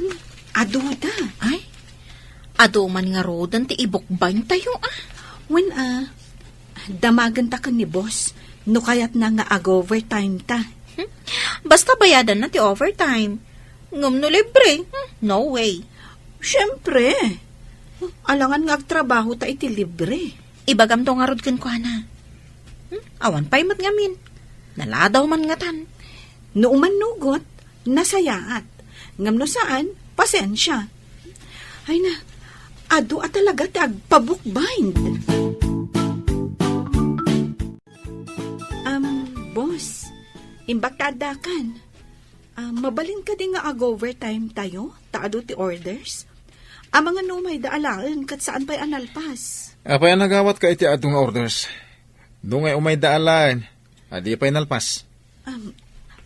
aduda. Ay, adu man ngaruden ti i-bookbind tayo, ah. Wen, ah, damagenta ken ni boss, no kayatna nga ag-overtime ta. Hmm? Basta bayadanna ti overtime. Ngem no libre, hmm, no way. Siempre. Alangan nga agtrabaho ta iti libre. Ibagamto ngarud kenkuana. Hmm? Awan pay met ngamin. Naladaw man ngatan. No umannugot, nasayaat. Ngem no saan, pasensia. Ay na, adu a talaga ti agpa-bookbind. Um, boss, imbag ta addakan. Ah, mabalin kadi nga ag-overtime tayo, ta adu ti orders? Amangan no umayda alaen ket saan pay a nalpas. Apay a nagawatka iti adu nga orders? No ngay umayda alaen, adi pay nalpas? Um,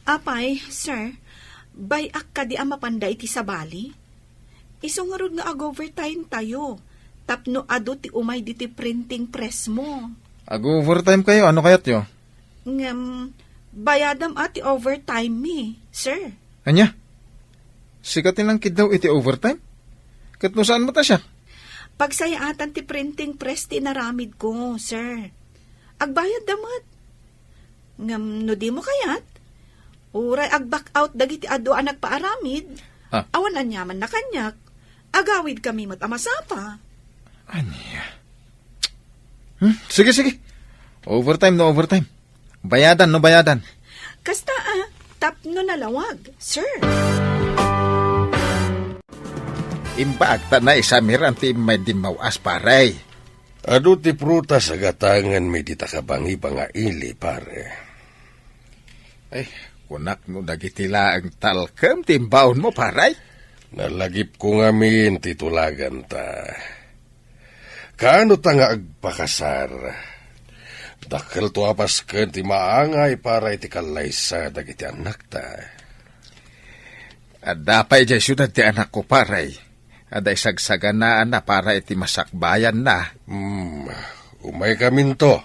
apay, sir, bay-ak kadi a mapanda iti sabali? Isu ngarud nga ag-overtime tayo, tapno adu ti umay ditoy printing press mo. Ag-overtime kayo? Ano kayatyo? Ngem, bayadam a ti overtime mi, sir. Ania? Sika ti nangkiddaw iti overtime? Ket no saan met a siak? Pagsayaatan ti printing press ti inaramid ko, sir. Agbayad da met. Ngem no dimo kayat, uray ag-back out dagiti adu a nagpaaramid, ah, awan aniamanna kaniak, agawid kami met a masapa. Ania? Hmm? Sige, sige. Overtime no overtime. Bayadan no bayadan. Kasta, ah. tapno nalawag, sir. Imbag ta naisamiran ti immay dimmaw-as, pare. Adu ti prutas a gatangenmi dita kabangiba nga ili, pare. Ay, kunak no dagiti laeng talkem ti imbaonmo, pare. Nalagipko ngamin ti tulaganta. Kaano ta nga agpakasar? Dakkelto a pasken ti maangay para iti kallaysa dagiti annakta. Adda pay idiay siudad ti anakko, pare. Adda isagsaganaanna para iti masakbayanna. Hmm, umaykaminto,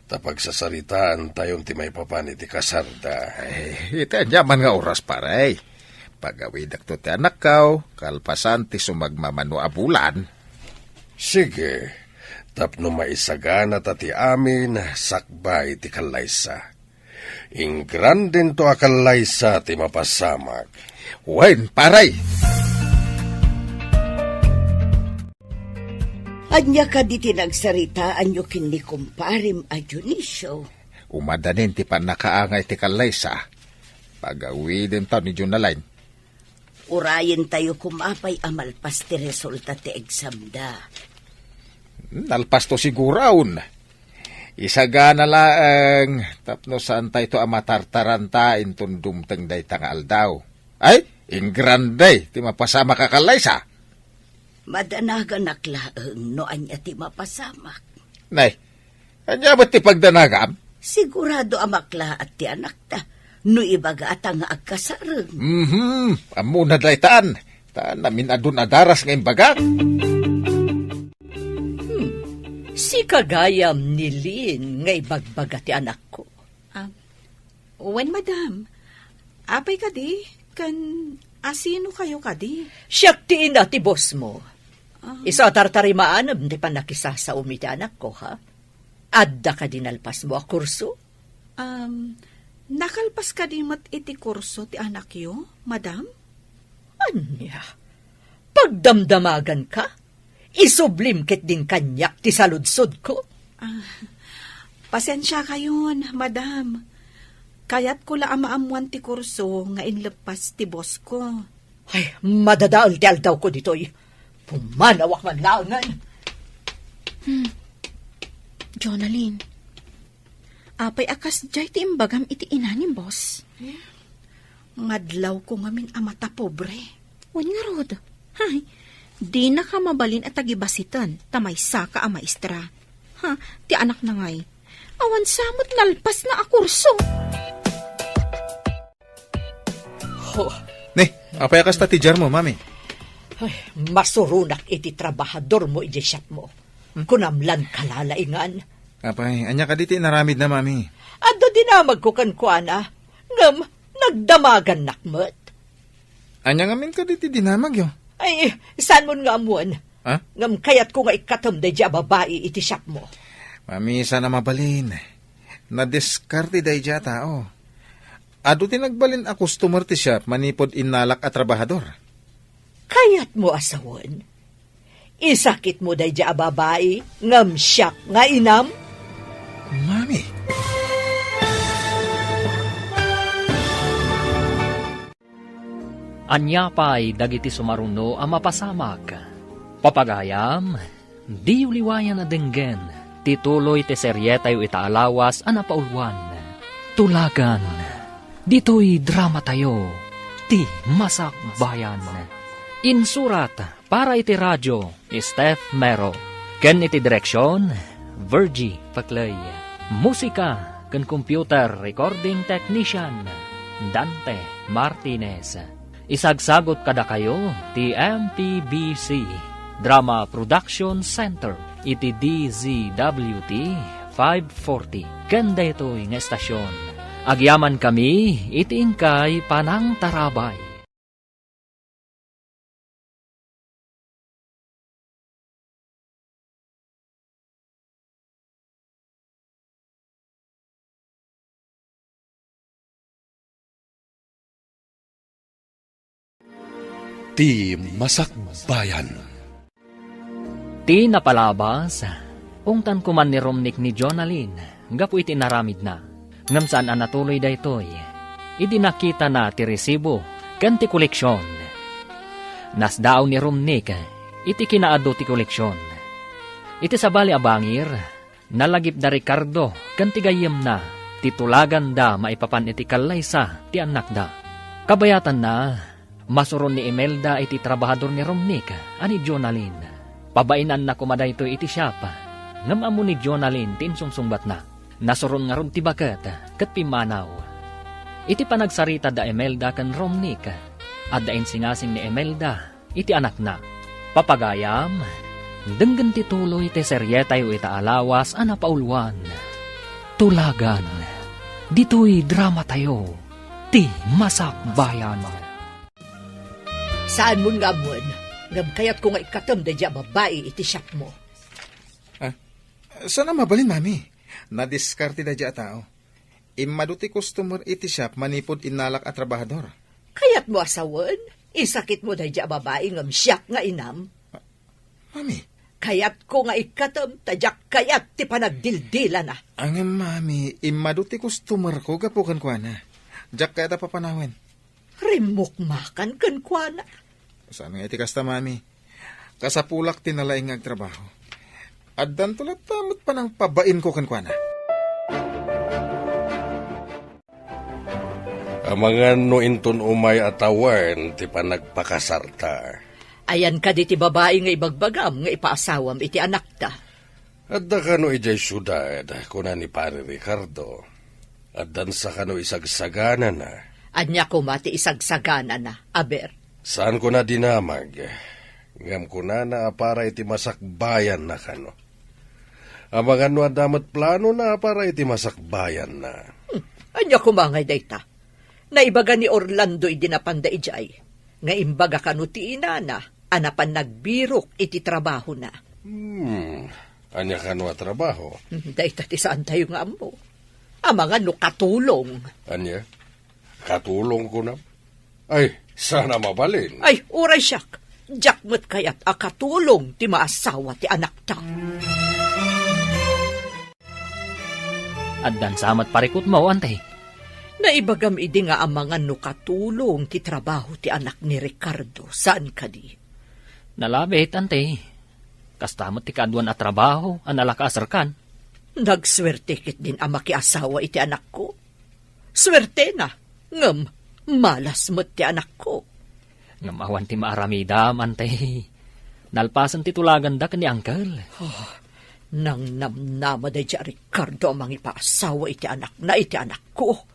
ta pagsasaritaantayon ti maipapan iti kasarda. Ay, iti aniaman nga oras, pare. Pagawidakto ti anakkaw, kalpasan ti sumagmamano a bulan. Sige, tapno maisaganata ti amin sakbay ti kallaysa. Ingrandento a kallaysa ti mapasamak. Wen, pare! Ania kadi ti nagsaritaanyo ken ni kumparem a Dionisio? Umadanin ti pannakaangay ti kallaysa. Pagawidentaw ni Jonalyn. Urayentayo koma pay a malpas ti resulta ti examda. Nalpasto siguron. Isagana laeng tapno saantayto a matartaranta inton dumteng dayta nga aldaw. Ay, ingrande ti mapasamak a kallaysa. Madanaganak laeng no ania ti mapasamak. Nay, ania met ti pagdanagam? Sigurado a maklaat ti anakta no ibagata nga agkasareng. Mhm, ammona daytan. Ta namin-adun a daras nga imbagak. Hmm, sika gayam ni Lynn nga ibagbaga ti anakko. Ah, wen, madam. Apay kadi? Ken asino kayo kadi? Siak ti ina ti boss mo. Ah. Isu a tartarimaanam ti pannakisasaom iti anakko, ha? Adda kadi nalpasmo a kurso? Um, nakalpas kadi met iti kurso ti anakyo, madam? Ania? Pagdamdamaganka? Isublim ketdin kaniak ti saludsodko. Ah, pasensiakayon, madam. Kayatko la a maammoan ti kurso nga inleppas ti boss ko. Ay, madadael ti aldawko ditoy. Pumanawak man laengen. Hmm. Jonalyn, apay a kasdiay ti imbagam iti ina ni boss? Eh, ngadlawko ngamin a matapobre. Wen ngarud, ay, dinaka mabalin a tagibasiten ta maysaka a maestra. Ha, ti anakna ngay, awan sa met nalpasna a kurso. Ho. Ni, apay a kasta ti diarmo, mami? Ay, masuronak iti trabahadormo idiay shopmo. Hmm? Kunam lan kalalaingan. Apay, ania kadi ti inaramidna, mami? Adda dinamagko kenkuana, ngem nagdamagannak met. Ania ngamin kadi ti dinamagyo? Ay, saanmon nga ammoen? Ha? Ngem kayatko nga ikkatem daydiay a babai iti shopmo. Mami, saan a mabalin. Nadiskarte daydiay a tao. Adu ti nagbalin a customer ti shop manipud innalak a trabahador. Kayatmo a sawen? Isakitmo daydiay a babai ngem siak nga inam? Mami. Ania pay dagiti sumaruno a mapasamak? Papagayam, diyo liwayan a denggen ti tuloy ti serietayo ita a lawas a napauluan, Tulagan. Ditoy dramatayo, Ti Masakbayan. Insurat para iti radio, Steph Mero. Ken iti direksion, Virgie Paclay. Musika ken computer recording technician, Dante Martinez. Isagsagut kadakayo ti M T B C Drama Production Center iti D Z W T five forty ken daytoy nga estasion. Agyamankami iti inkay panangtarabay. Ti Masakbayan. Ti napalabas, ungtan koman ni Romnick ni Jonalyn gapu iti inaramidna. Ngem saan a natuloy daytoy. idi nakitana ti resibo ken ti koleksion. Nasdaaw ni Romnick iti kinaadu ti koleksion. Iti sabali a bangir, nalagipda Ricardo ken ti gayyemna ti tulaganda maipapan iti kallaysa ti annakda. Kabayatanna, masuron ni Imelda iti trabahador ni Romnick a ni Jonalyn. Pabainanna koma daytoy iti shop, ngem ammo ni Jonalyn ti insungsungbatna. Nasuron ngarud ti baket ket pimmanaw. Iti panagsarita da Imelda ken Romnick, adda insingasing ni Imelda iti anakna. Papagayam, denggen ti tuloy ti serietayo ita a lawas a napauluan. Tulagan, ditoy dramatayo, ti Masakbayan. Saanmon nga ammoen, ngem kayatko nga ikkatem daydiay a babai iti shopmo. Ah, saan a mabalin, Mami? Nadiskarte daydiay a tao. Immadu ti customer iti shop manipud innalak a trabahador. Kayatmo a sawen? Isakitmo daydiay a babai ngem siak nga inam? Mami. Kayatko nga ikkatem ta diak kayat ti panagdildilana. Ngem, Mami, immadu ti customerko gapu kenkuana. Diak kayat a papanawen. Rimmukmakan kenkuana. Saan nga iti kasta, Mami. Kasapulak ti nalaing nga agtrabaho. Addanto latta met panangpabainko kenkuana. Amangan no inton umay a tawen ti panagpakasarta. Ayan kadi ti babai nga ibagbagam nga ipaasawam iti anakta? Adda kano idiay siudad, kuna ni Pari Ricardo. Addansa kano isagsaganana. Ania koma ti isagsaganana, aber? Saanko a dinamag, ngem kunana a para iti masakbayanna kano. Amangan no adda met planona a para iti masakbayanna. Hmm, ania koma ngay dayta? Naibaga ni Orlando idi napanda idiay, nga imbaga kano ti inana a napan nagbirok iti trabahona. Hmm, ania kano a trabaho? Hmm, dayta ti saantayo nga ammo. Amangan no katulong. Ania? Katulong kunam? Ay, saan a mabalin. Ay, uray siak. Diak met kayat a katulong ti maasawa ti anakta. Addansa met parikutmo, Ante? Naibagam idi nga amangan no katulong ti trabaho ti anak ni Ricardo, saan kadi? Nalabit, Ante. Kasta met ti kaaduan a trabaho a nalakaasarkan. Nagsuerte ketdin a makiasawa iti anakko. Suertena, ngem malas met ti anakko. Ngem awan ti maaramidam, Ante. Nalpasen ti tulaganda ken ni Uncle. Oh, nangnamnama daydiay a Ricardo a mangipaasawa iti anakna iti anakko.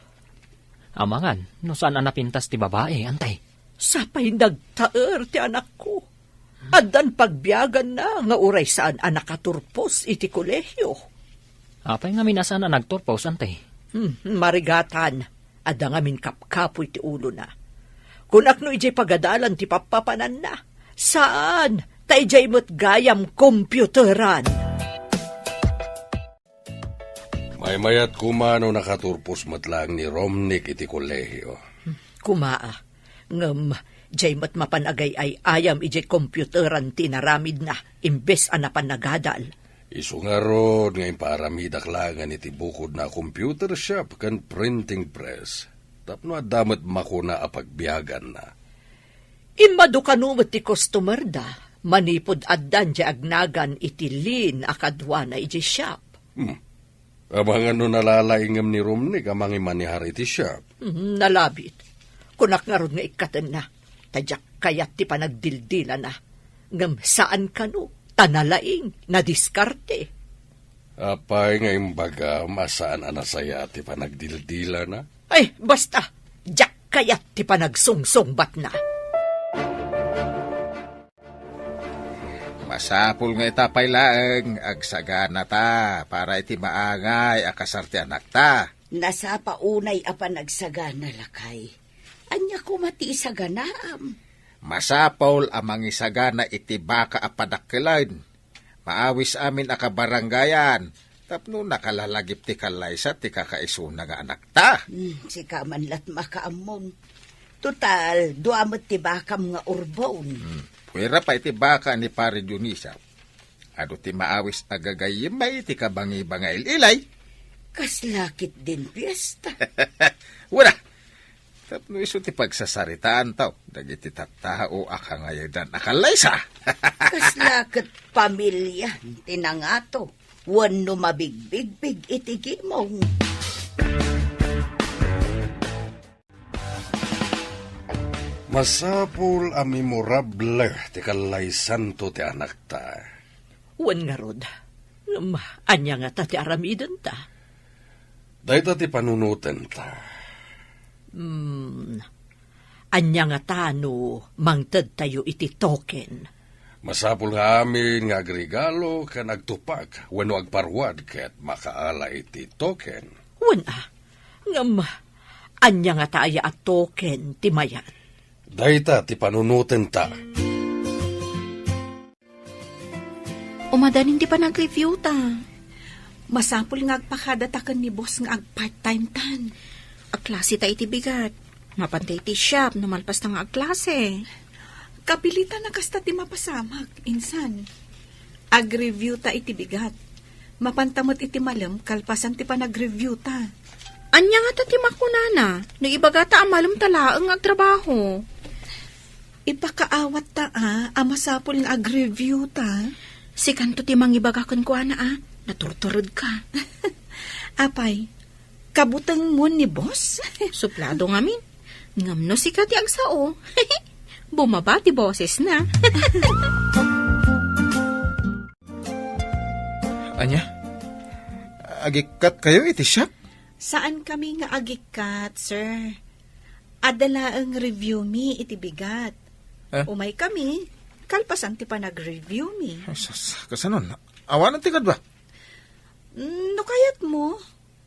Amangan, no saan a napintas ti babai, Ante? Sapay nagtaer ti anakko. Addan pagbiaganna nga uray saan a nakaturpos iti kolehio. Apay ngamin a saan a nagturpos, Ante? Hmm, marigatan. Adda ngamin kapkapoy ti ulona. Kunak no idiay pagadalan ti pappapananna. Saan, ta idiay met gayam kompioteran. Maymayat koma no nakaturpos met laeng ni Romnick iti kolehio. Kumaa, ngem diay met mapan agay-ay-ayam idiay kompioteran ti inaramidna imbes a napan nagadal. Isu ngarud nga impaaramidak laengen iti bukodna a computer shop ken printing press tapno adda met makuna a pagbiaganna. Immadu kano met ti customerda manipud addan diay agnagan iti Lynn a kaduana idiay shop. Hmm. Amangan no nalalaingem ni Romnick a mangimanehar iti shop. Hmm, nalabit. Kunak ngarud nga ikkatenna, ta diak kayat ti panagdildilana. Ngem saan kano, ta nalaing, nadiskarte. Apay nga imbagam a saan a nasayaat ti panagdildilana? Ay, basta, diak kayat ti panagsungsungbatna. Masapul nga ita pay laeng, agsaganata para iti maangay a kasar ti anakta. Nasapa unay a panagsagana, lakay. Ania koma ti isaganaam? Masapul a mangisagana iti baka a padakkelen. Maawis amin a kabarangayan tapno nakalalagip ti kallaysa ti kakaisuna nga anakta. Hmm, sika man lat makaammon. Total, dua met ti bakam nga urbon. Hmm, puera pay ti baka ni Pare Dionisia. Adu ti maawis a gagayyem iti kabangi-bangail-ilay. Kasla ketdin fiesta. Wala, Tapno isu ti pagsasaritaantaw dagiti tattao a kangayedan a kallaysa. Kasla ket pamiliam ti nangato wenno mabigbigbig iti gimong. Masapul a memorable ti kallaysanto ti anakta. Wen ngarud, ngem ania ngata ti aramidenta? Dayta ti panunotenta. Hmm, ania ngata no mangtedtayo iti token? Masapul nga amin nga agregalo ken agtupak wenno agparuad ket makaala iti token. Wen a, ngem ania ngata aya a token ti mayat? Dayta ti panunotenta. Umadanin ti panag-review ta. Masapul nga agpakadataken ni boss nga ag-part-time tan. Agklase ta iti bigat. Mapanta iti shop no malpas ta nga agklase. Kapilitan a kasta ti mapasamak, insan. Ag-review ta iti bigat. Mapanta met iti malem kalpasan ti panag-review ta. Ania ngata ti makunana no ibagata a malem ta laeng nga agtrabaho? Ipakaawat ta a, a masapul nga ag-review ta. Sikanto ti mangibaga kenkuana a, naturtured ka. Apay, kabutengmo ni boss? Suplado ngamin. Ngem no sika ti agsao, bumaba ti bosesna. Ania? Agikkat kayo iti shop? Saan kami nga agikkat, sir. Adda laeng review mi iti bigat. Eh? Umay kami, kalpasan ti panag-review mi. Ay, sus, kasanon? Awanen ti kadua? Mm, no kayatmo,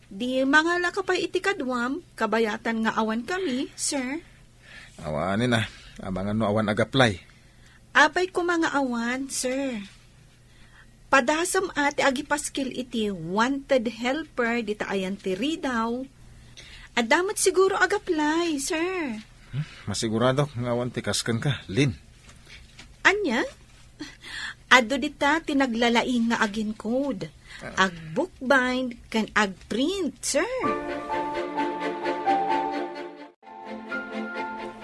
di mangala ka pay iti kaduam, kabayatan nga awan kami, sir. Awanen a, amangan no awan agaplay. Apay koma nga awan, sir. Padasem a ti agipaskil iti wanted helper dita ayan ti Ridao. Adda met siguro agaplay, sir. Hmm, masiguradok nga awan ti kasken ka, Lin. Ania? Adu dita ti naglalaing nga agincode, agbookbind, ken agprint, sir.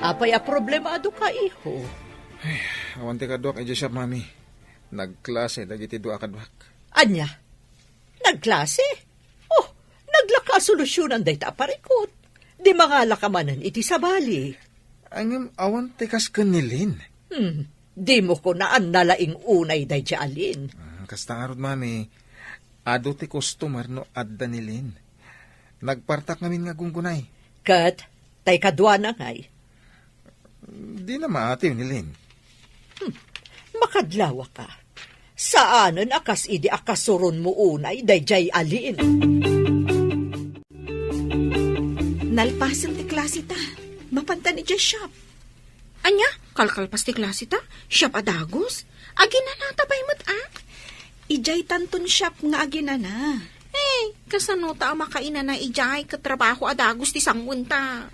Apay a problema adu ka, iho? Ay, awan ti kaduak idiay shop, Mami. Nagklase dagiti dua a kaduak. Ania? Nagklase? Oh, naglaka a solusyonan dayta a parikut. Di mangala ka manen iti sabali. Ay, ngem awan ti kas ken ni Lin. Hmm, dimo kunaan nalaing unay daydiay a Lin. Ah, kasta ngarud, Mami. Adu ti customer no adda ni Lin. Nagpartak ngamin nga gunggunay. Ket, tay kaduana ngay? Dina maatiw ni Lin. Hmm, makadlawa ka. Saanen a kas idi a kasuronmo unay daydiay a Lin. Nalpasen ti klase ta. Mapantan idiay shop. Ania? Kalkalpas ti klase ta? Shop a dagus? Aginanata pay met a? Idiay tanton shop nga aginana. Eh, kasano ta a makainana idiay ket trabaho a dagus ti sanguen ta?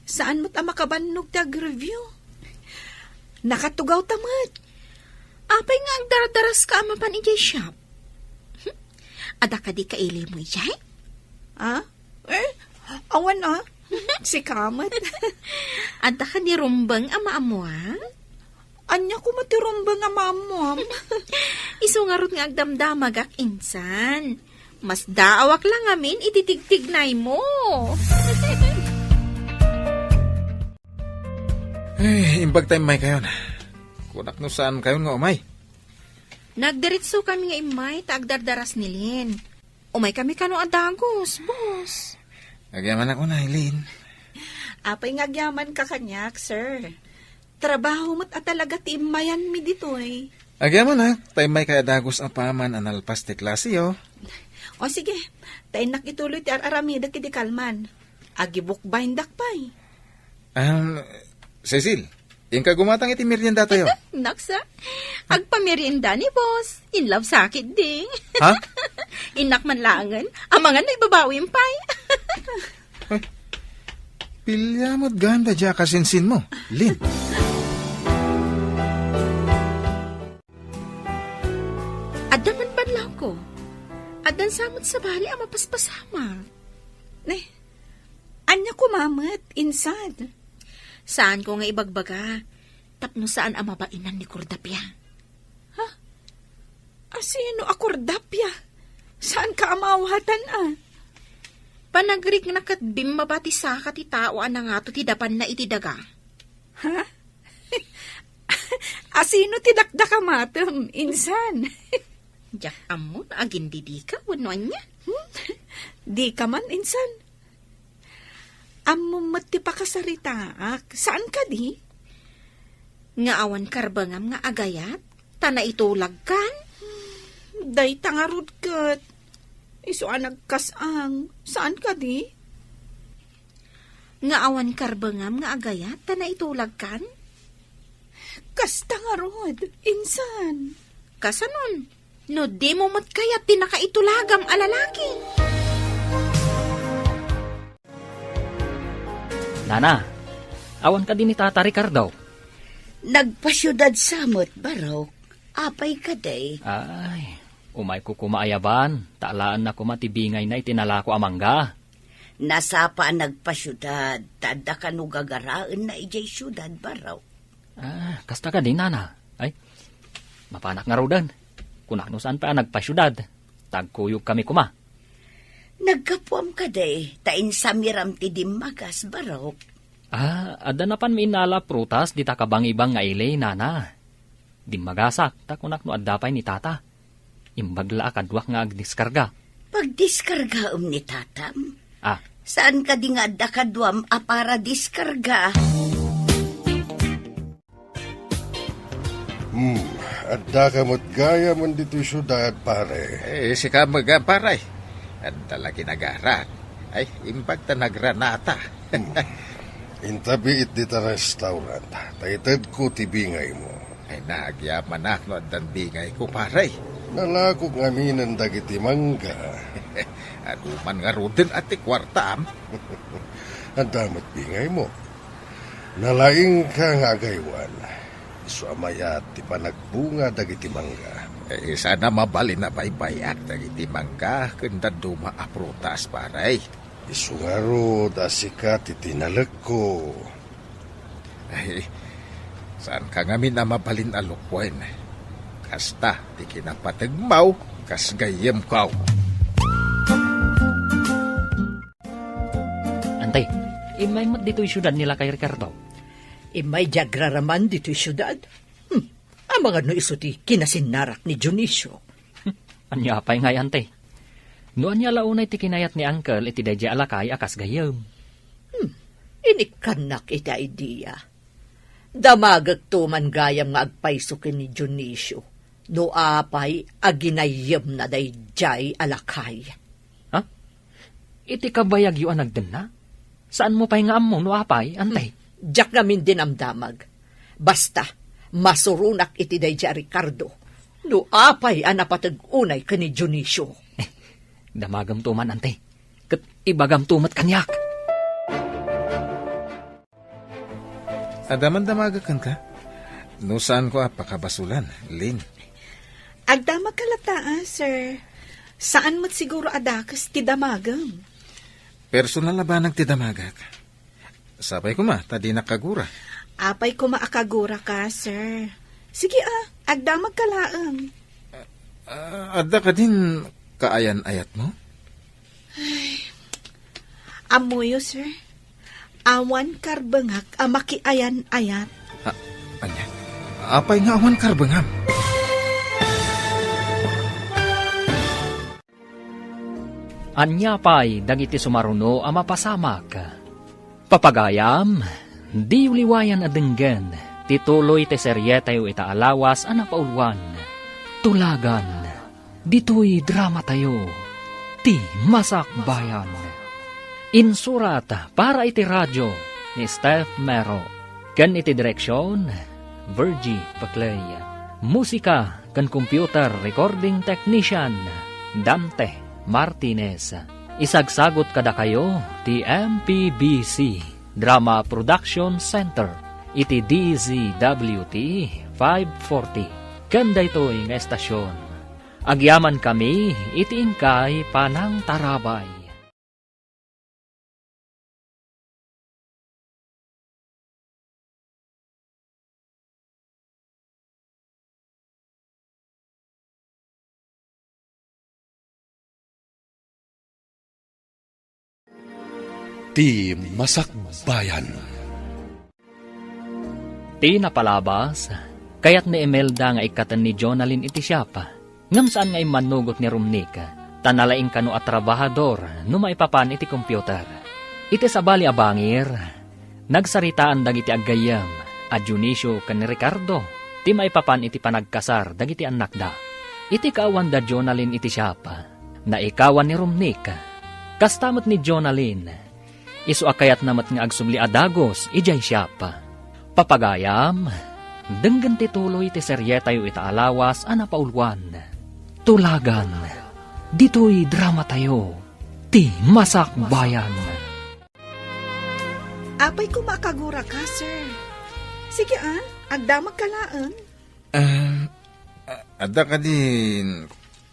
Saan met a makabannog ti agreview? Nakatugaw ta met. Apay nga agdardaras ka a mapan idiay shop? Hm? Adda kadi kailimo idiay? Ah? Eh, awan a. Sika met. Adda kadi rumbeng a maammuan? Ania koma ti rumbeng a maammuam? Isu ngarud nga agdamdamagak insan. Masdaawak la ngamin iti tigtignaymo. Ay, imbag ta immay kayon. Kunak no saan kayon nga umay. Nagdiritso kami nga immay ta agdardaras ni Lin. Umay kami kano a dagus, boss. Agyamanak unay, Lin. Apay nga agyaman ka kaniak, sir. Trabaho met a talaga ti immayanmi ditoy. Agyamanak, ta immay kay a dagus a paman a nalpas ti klase, oh. O sige, ta innak ituloy ti ar-aramidek idi kalman. Agibukbayndak pay. Um, Cecil, inka gumatang iti merienda tayo. Naksa, agpamerienda ni boss. In love sakit di. Ha? Innak man laengen, amangan no ibabawim pay. Ay, pilya met ganda dia kasinsin mo, Lin. Adda man banlawko. Addan sa met sabali a mapaspasama. Ne, Ania koma met, insan? Saanko nga ibagbaga, tapno saan a mabainan ni Cordapia. Ha? Asino a Cordapia? Saanka a maawatan, a? Panagrikna ket bimmaba ti saka ti tao a nangato ti dapanna iti daga. Ha? Asino ti dakdakamatem, insan? Diak ammo no agindidika wenno ania. Hmm? Dika man, insan. Ammom met ti pakasaritaak, saan kadi? Nga awan karbengam nga agayat, ta naitulagkan? Dayta ngarud ket isu a nagkas-ang, saan kadi? Nga awan karbengam nga agayat, ta naitulagkan? Kasta ngarud, insan. Kasanon? No dimo met kayat ti nakaitulagam a lalaki? Nana, awan kadi ni Tata Ricardo? Nagpasiudad sa met, Barok. Apay kadi? Ay, umayko koma ayaban, ta alaenna koma ti bingayna iti nalako a mangga. Nasapa a nagpasiudad, ta adda kano gagaraenna idiay siudad, Barok. Ah, kasta kadi, Nana? Ay, mapanak ngaruden. Kunak no saan pay a nagpasiudad. Ta agkuyogkami koma. Naggapuam kadi, ta insamiram ti dimmagas, Barok. Ah, adda napanmi innala a prutas dita kabangibang nga ili, Nana. Dimmagasak, ta kunak no adda pay ni Tata. Imbag la a kaduak nga agdiskarga. Pagdiskargaem ni Tatam? Ah. Saan kadi nga adda kaduam a para diskarga? Hmm, addaka met gayamen ditoy siudad, pare. Eh, sika met, pare. Adda la ginagarat. Ay, imbag ta nagranata. Hmm. Intabiit dita restaurant, ta itedko ti bingaymo. Ay, nagyamanak no addan bingayko, pare. Nalakok ngaminen dagiti mangga. Adu man ngaruden a ti kuartam. Adda met bingaymo. Nalaingka nga agaywan. Isu a mayat ti panagbunga dagiti mangga. Eh, saan a mabalin a baybayak dagiti mangga ken dadduma a prutas, pare. Isu ngarud a sika ti tinalekko. Ay, saanka ngamin a mabalin a lukuen. Kasta ti kinapategmaw kas gayyemko. Antay, immay met ditoy siudad ni Lakay Ricardo? Immay di agraraman ditoy siudad. Hmm, amangan no isu ti kinasinnarak ni Dionisio. Hmm, ania pay ngay, Antay? No ania la unay ti kinayat ni Uncle iti daydiay a lakay a kas gayyem? Hmm, inikkannak iti idea. Damagekto man gayam nga agpayso ken ni Dionisio no apay a ginayyemna daydiay a lakay. Ha? Iti kabayagyo a nagdenna? Saanmo pay nga ammo no apay, Antay? Hmm. Diak ngamin dinamdamag. Basta, masuronak iti daydiay a Ricardo no apay a napateg unay ken ni Dionisio. Eh, damagamto man, Antay. Ket ibagamto met kaniak. Adda man damagek kenka? No saanko a pakabasulan, Lin. Agdamagka latta, a, sir. Saan met siguro a dakes ti damagem. Personal a banag ti damagek. Sapay koma, ta dinak kagura. Apay koma a kaguraka, sir. Sige, a, agdamagka laeng. Ah, adda kadin kaayan-ayatmo? Ay, ammoyo, sir. Awan karbengak a makiayan-ayat. Ah, ania? Apay nga awan karbengam? Ania pay dagiti sumaruno a mapasamak? Papagayam, diyo liwayan a denggen ti tuloy ti serietayo ita a lawas a napauluan, Tulagan. Ditoy dramatayo, Ti Masakbayan. Insurat para iti radio ni Steph Mero, ken iti direksion, Virgie Paclay. Musika ken computer recording technician, Dante Martinez. Isagsagut kadakayo ti M P B C Drama Production Center iti D Z W T five forty. Ken daytoy nga estasion, agyamankami iti inkay panangtarabay. Ti Masakbayan. Ti napalabas, kayat ni Imelda nga ikkaten ni Jonalyn iti siapa. Ngem saan nga immannugot ni Romnick, ta nalaing kano a trabahador no maipapan iti computer. Iti sabali a bangir, nagsaritaan dagiti aggayyem a Dionisio ken Ricardo ti maipapan iti panagkasar dagiti annakda. Iti kaawanda Jonalyn iti siapa, naikawan ni Romnick. Kasta met ni Jonalyn, isu a kayatna met nga agsubli a dagus idiay siapa. Papagayam, denggen ti tuloy ti serietayo ita a lawas a napauluan. Tulagan, ditoy dramatayo, Ti Masakbayan. Apay koma a kaguraka, sir? Sige, ah, agdamagka laeng. Ah, a-, adda kadi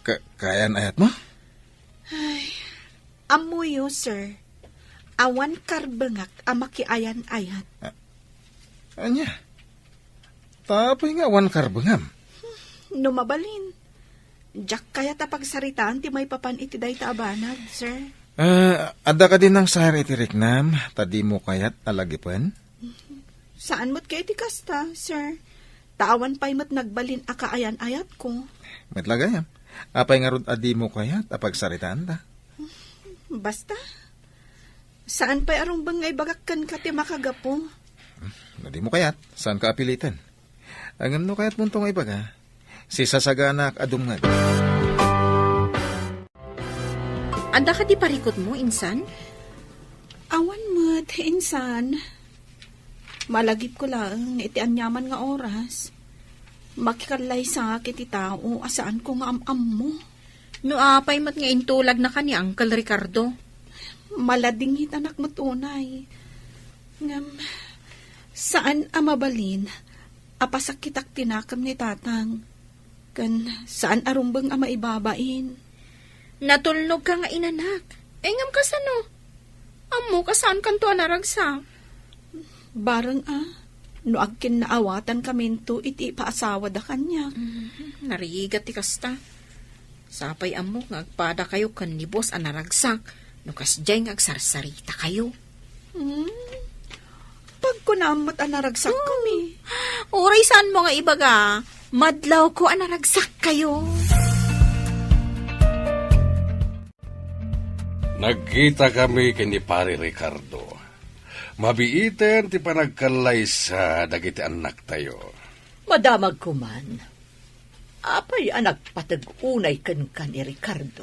ka-, kaayan-ayatmo? Ay, ammoyo, sir. Awan karbengak a makiayan-ayat. Ah, ania? Ta apay nga awan karbengam? No mabalin, diak kayat a pagsaritaan ti maipapan iti dayta a banag, sir. Ah, adda kadi nangsayar iti riknam, ta dimo kayat a lagipen? Saan met kayat ti kasta, sir. Ta awan pay met nagbalin a kaayan-ayatko. Met la gayam, apay ngarud a dimo kayat a pagsaritaanta? Basta, saan pay a rumbeng nga ibagak kenka ti makagapu. No dimo kayat, saanka a piliten. Ngem no kayatmonto nga ibaga, sisasaganak a dumngeg. Adda kadi parikutmo, insan? Awan met, insan. Malagipko laeng nga iti aniaman nga oras, makikallaysak iti tao a saanko nga am-ammo. No apay met nga intulagnaka ni Uncle Ricardo? Maladingitanak met unay. Ngem, saan a mabalin a pasakitak ti nakem ni Tatang. Ken saan a rumbeng a maibabain. Natulnogka nga inanak. Ay, ngem kasano? Ammoka saankanto a naragsak. Bareng a, no agkinnaawatan kaminto iti ipaasawada kaniak. Mm, narigat ti kasta. Sapay ammok nga agpadakayo ken ni boss a naragsak no kasdiay nga agsarsarita kayo. Hmm? Pagkunam met a naragsak kami. Uray saan mo nga ibaga, madlaw ko a naragsak kayo. Nagkita kami ken ni Pare Ricardo. Mabiiten ti panagkallaysa dagiti annaktayo. Madamag koman. Apay a nagpateg unay kenka ni Ricardo?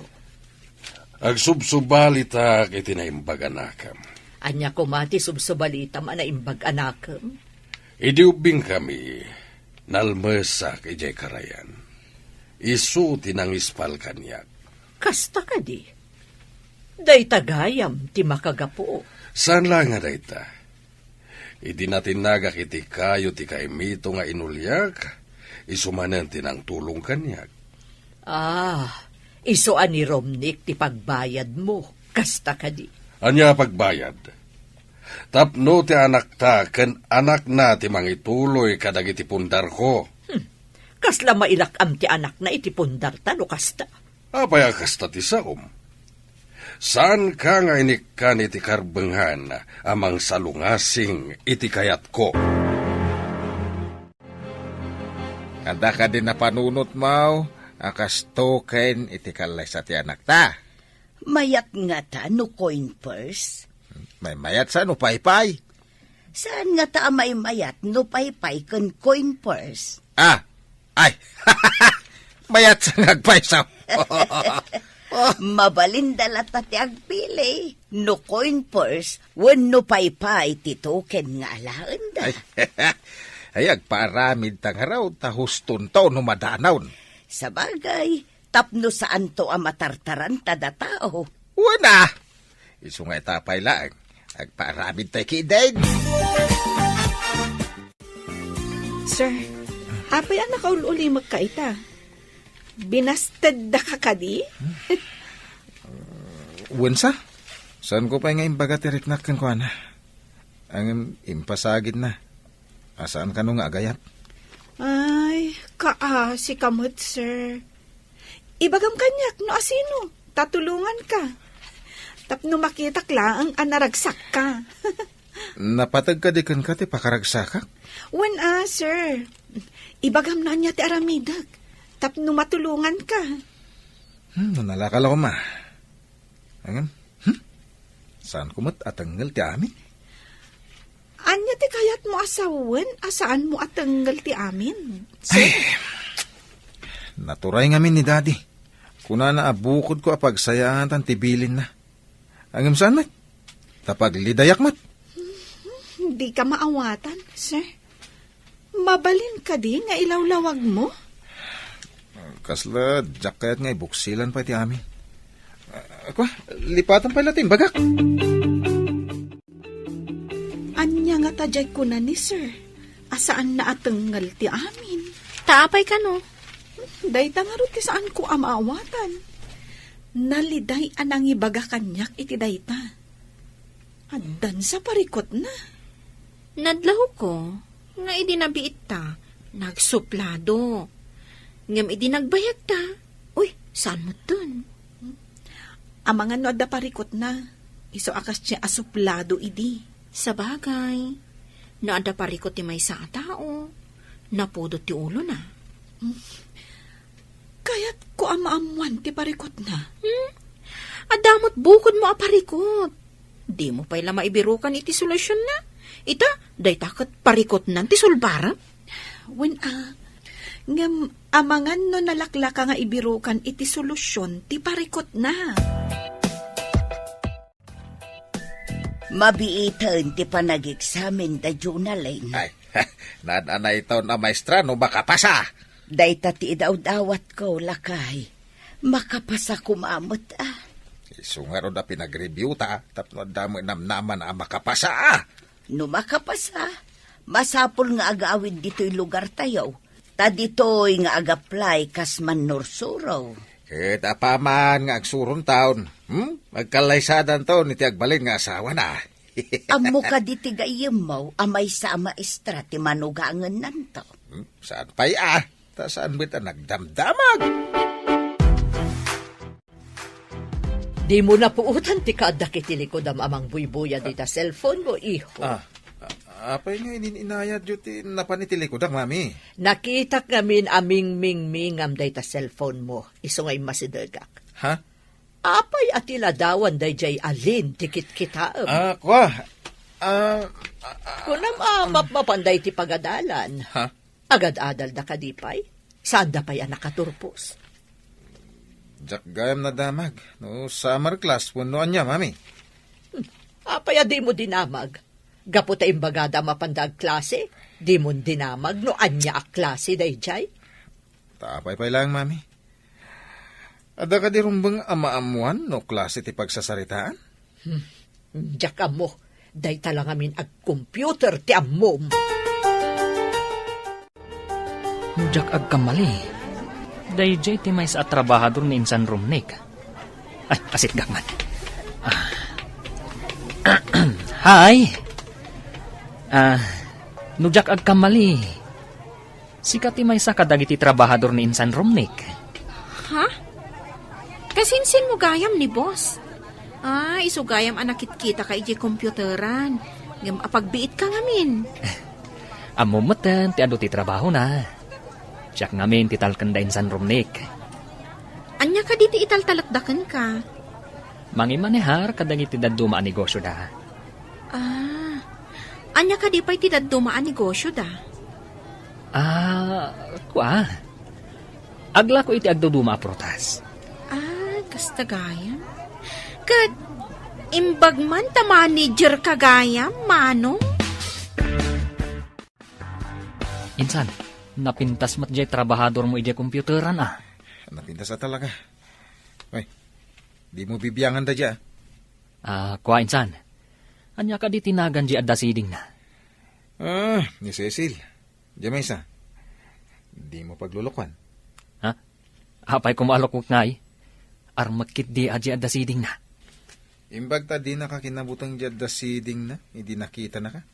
Agsubsubalitak iti naimbag a nakem. Ania koma ti subsubalitam a naimbag a nakem? Idi ubbingkami, nalmesak idiay karayan. Isu ti nangispal kaniak. Kasta kadi? Dayta gayam ti makagapu. Saan la nga dayta. Idi natinnagak iti kayo ti kaimito nga inuliak, isu manen ti nangtulong kaniak. Ah, isu a ni Romnick ti pagbayadmo, kasta kadi? Ania a pagbayad? Tapno ti anakta ken anakna ti mangituloy kadagiti pundarko. Hmm. Kasla mailak-am ti anakna iti pundarta no kasta? Apay a kasta ti saom? Saanka nga inikkan iti karbengan a mangsalungasing iti kayatko. Adda kadi napanunotmo a kasto ken iti kallaysa ti anakta? Mayat ngata no coin purse? Maymayat sa no paypay? Saan ngata a maymayat no paypay ken coin purse? Ah, ay, mayat sa nga agpayso. Mabalinda latta ti agpili, no coin purse wenno paypay ti token nga alaenda. Ay, ay, agpaaramid ta ngarud ta hustonto no madanaw. Sabagay, tapno saanto a matartaranta da tao. Wen a, isu nga ita pay laeng, agpaaramid tay kidin. Sir, apay a nakaul-ulimekka ita? Binasteddaka kadi? Wen sa, saanko pay nga imbaga ti riknak kenkuana. Ngem impasagidna. A, saan kano nga agayat? Ay, kaasika met, sir. Ibagam kaniak no asino, ta tulonganka. Tapno makitak laeng a naragsakka. Napateg kadi kenka ti pakaragsakak? Wen a, sir. Ibagam no ania ti aramidek tapno matulonganka. Hmm, no nalaka la koma. Ngem, hmm? Saanko met a tengngel ti amin? Ania ti kayatmo a sawen a saanmo a tengngel ti amin, sir? Ay, naturay ngamin ni Daddy. Kunana a bukodko a pagsayaatan ti bilinna. Ngem saan met? Ta paglidayak met. Dika maawatan, sir. Mabalin kadi nga ilawlawagmo? Kasla diak kayat nga ibuksilan pay ti amin. Ah, kua, lipatan pay la ti imbagak. Ania ngata diay kuna ni sir a saanna a tengngel ti amin? Ta apay kano? Dayta ngarud ti saanko a maawatan. Naliday a nangibaga kaniak iti dayta. Addansa parikutna. Nadlawko nga idi nabiitta, nagsuplado. Ngem idi nagbayagta, uy, saan metten? Amangan no adda parikutna, isu a kasdiay a suplado idi. Sabagay, no adda parikut ti maysa a tao, napudot ti ulona. Kayatko a maammoan ti parikutna. Hmm? Adda met bukodmo a parikut. Dimo pay la maibirukan iti solusionna. Ita, dayta ket parikutnan ti sulbarem. Wen a, ngem amangan no nalaklaka nga ibirukan iti solusion ti parikutna. Mabiiten ti panageksamen da Jonalyn. Ay, naan-anayton a maestra no makapasa. Dayta ti idawdawatko, lakay. Makapasa koma met, a. Isu ngarud a pinagreviewta tapno adda met namnaman a makapasa, a. No makapasa, masapul nga agawid ditoy lugartayo. Ta ditoy nga ag-apply kas mannursuro. Ket apaman nga agsurontaon, hmm? Agkallaysadanton iti agbalin nga asawana. Ammo kadi ti gayyemmo a maysa a maestra ti manugangennanto? Hmm? Saan pay a? Ta saan met a nagdamdamag? Dimo napuotan ti kaaddak iti likudam a mangbuybuyad ita cellphone mo, iho. Ah, a-, apay nga inin-inayatyo ti napan iti likudak, Mami? Nakitak ngamin a mingmingmingam dayta cellphone mo, isu nga immasidegak. Ha? Apay a ti ladawan daydiay a lin ti kitkitaem? Ah, kua. Ah, ah, ah, Kunam a um, mapmapan dayta pagadalan. Ha? Agad-adalda kadi pay? Saanda pay a nakaturpos? Diak gayam nadamag no summer class wenno ania, Mami. Hmm. Apay a dimo dinamag? Gapu ta imbagada a mapanda agklase, dimon dinamag no ania a klase daydiay? Ta apay pay laeng, Mami. Adda kadi rumbeng a maammoan no klase ti pagsasaritaan? Hmm. Diak ammo. Dayta la ngamin a computer ti ammom. No diak agkamali, daydiay ti maysa a trabahador ni Insan Romnick. Ay, asitgak man. Ah. Hi! Ah, no diak agkamali, sika ti maysa kadagiti trabahador ni Insan Romnick. Ha? Kasinsinmo gayam ni boss? Ah, isu gayam a nakitkitaka idiay computeran. Ngem apagbiitka ngamin. Ammom metten ti adu ti trabahona. Siak ngamin ti talken da Insan Romnick. Ania kadi ti italtalekda kenka? Mangimanehar kadagiti dadduma a negosyoda. Ah, ania kadi pay ti dadduma a negosyoda? Ah, kua. Aglako iti agduduma a prutas. Ah, kasta gayam. Ket imbag man ta managerka gayam, Manong? Insan, napintas met diay trabahadormo idiay computeran, a. Napintas a talaga. Ay, dimo bibiangan daydiay, a. Ah, kua, Insan. Ania kadi ti nagan diay adda sidingna? Ah, ni Cecil. Diay maysa. Dimo paglulukuan. Ha? Apay koma a lukuek ngay? Armek ketdi a diay adda sidingna. Imbag ta dinaka kinabuteng diay adda sidingna, idi nakitanaka.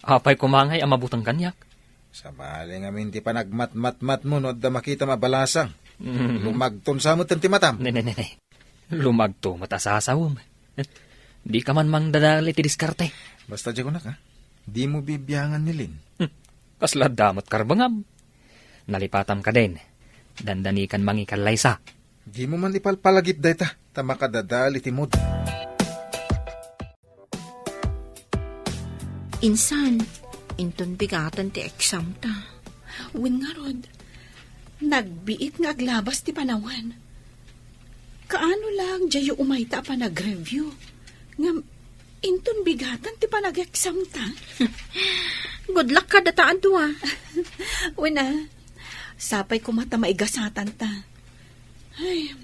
Apay koma ngay a mabuteng kaniak? Sabali ngamin ti panagmatmatmatmo no adda makitam a balasang. Mm. Lumagton sa metten ti matam. Ne, ne, ne, ne. Lumagto met a sasawem. Dika man mangdadael iti diskarte. Basta diay kunak, a. Dimo bibiangan ni Lin. Hmm. Kasla adda met karbengam. Nalipatam kadin. Dandanikan mangikallaysa. Dimo man ipalpalagip dayta, ta makadadael iti mood. Insan, inton bigatan ti exam ta. Wen ngarud, nagbiit nga aglabas ti panawen. Kaano lang diayyo umayta a panag-review? Ngem, inton bigatan ti panag-exam ta? Good luck kadata a dua. Wen a, sapay koma ta maigasatan ta. Ay,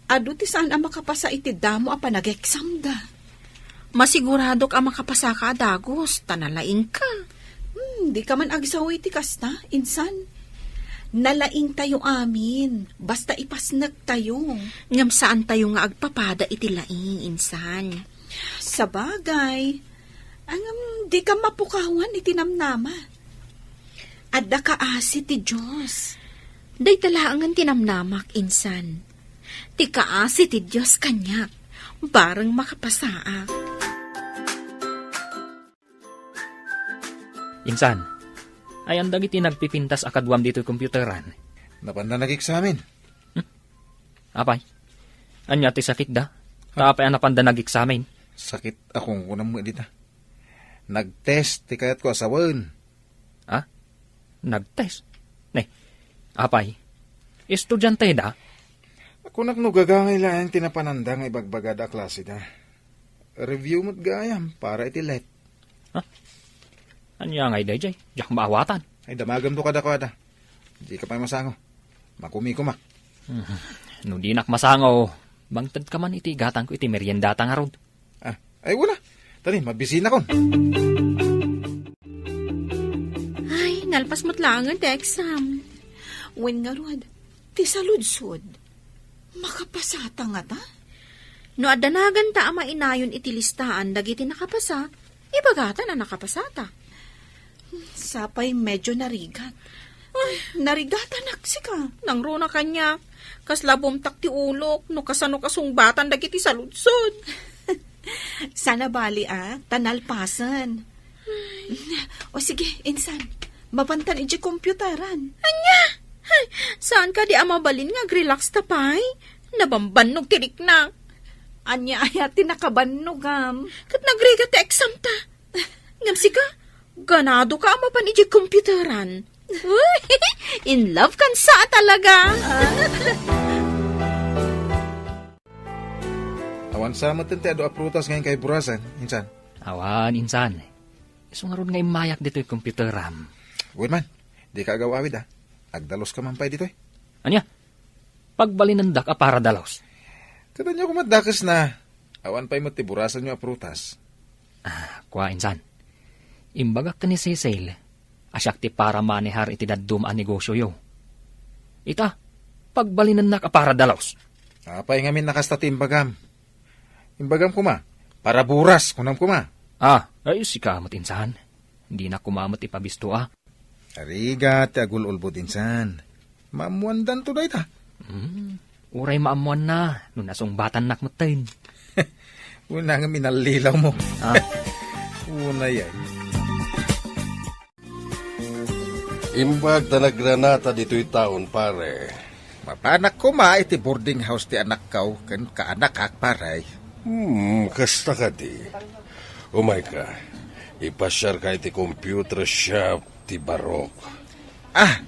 adu ti saan a makapasa iti damo a panag-exam da. Masiguradok a makapasaka a dagus, ta nalaingka. Hmm, dika man agsaw iti kasta, insan. Nalaingtayo amin, basta ipasnektayo. Ngem saantayo nga agpapada iti laing, insan. Sabagay, ngem dika mapukawan iti namnama. Adda kaasi ti Dios. Dayta laengen ti namnamak, insan. Ti kaasi ti Dios kaniak, bareng makapasaak. Insan, ayan dagiti nagpipintas a kaduam ditoy computeran? Napanda nag-eksamen. Hmm? Apay, ania ti sakitda? Ha? Ta apay a napanda nag-eksamen? Sakit a kunkunam met dita. Nag-test ti kayatko a sawen. Ha? Nag-test? Ne, apay, estudianteda? Kunak no gagangay laeng ti napananda nga ibagbagada a klaseda. Review met gayam para iti let. Ha? Ania ngay daydiay? Diak maawatan. Ay, damagamto kadakuada. Dika pay masango. Makumikomak. Hmm. No dinak masango, mangtedka man iti igatangko iti meriendata ngarud. Ah, ay, wala. Tani, mabisinakon. Ay, nalpas met laengen ti exam. Wen ngarud, ti saludsod. Makapasata ngata? No adda naganta a mainayon iti listaan dagiti nakapasa, ibagatan a nakapasata. Sapay medyo narigat. Ay, narigatanak sika. Nangruna kaniak, kasla bumtak ti ulok no kasano kasungbatan dagiti saludsod. Sana bali a, ta nalpasen. O sige, insan, mapantan iti computeran. Ania? Ay, saan kadi a mabalin nga agrelax ta pay? Nabambannog ti riknak. Ania aya ti nakabannogam? Ket nagrigat ti exam ta. Ngem sika, ganado ka a mapan iti computeran. Uy, in love kan sa talaga. Awan sa met ti adu a prutas nga inkay burasen, insan? Awan, insan. Isu ngarud nga immayak ditoy computeram. Wen man, dika agaw-awid, a. Agdaluska man pay ditoy. Ania? Pagbalinendak a para dalos. Ket ania koma dakesna, awan pay met ti burasanyo a prutas. Ah, kua, insan. Imbagak ken ni Cecil a siak ti para manehar iti dadduma a negosioyo. Ita, pagbalinennak a para dalos. Apay ngamin a kasta ti imbagam? Imbagam koma, para buras, kunam koma. Ah, ay, sika met, insan. Dinak koma met ipabisto a. Arigat ti agul-ulbod, insan. Maammoandanto dayta. Hmm, uray maammoanna no nasungbatannak metten. Unay nga minallilawmo. Ah. Unay ay. Imbag ta nagranata ditoy taon, pare. Mapanak koma iti boarding house ti anakkaw ken kaanakak, pare. Hmm, kasta kadi. Umayka, ipasiarka iti computer shop ti Barok. Ah,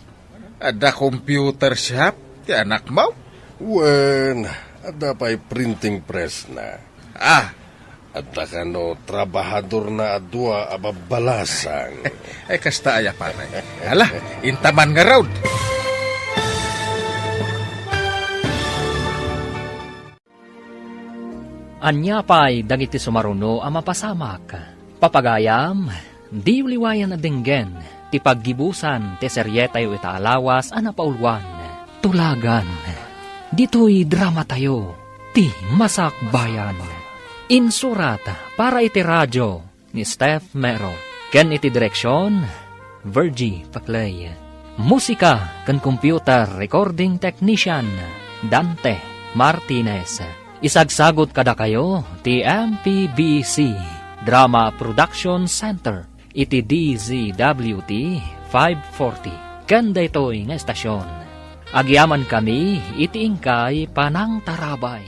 adda computer shop ti anakmo? Wen, adda pay printing press na. Ah. Adda kano trabahadorna a dua a babbalasang. Ay, kasta aya, pare. Hala, intaman ngarud. Ania pay dagiti sumaruno a mapasamak? Papagayam, diyo liwayan a denggen ti paggibusan ti serietayo ita a lawas a napauluan, Tulagan. Ditoy dramatayo, ti Masakbayan. Insurat para iti radio ni Steph Mero, ken iti direksion, Virgie Paclay. Musika ken computer recording technician, Dante Martinez. Isagsagut kadakayo ti M P B C Drama Production Center iti D Z W T five forty. Ken daytoy nga estasion, agyamankami iti inkay panangtarabay.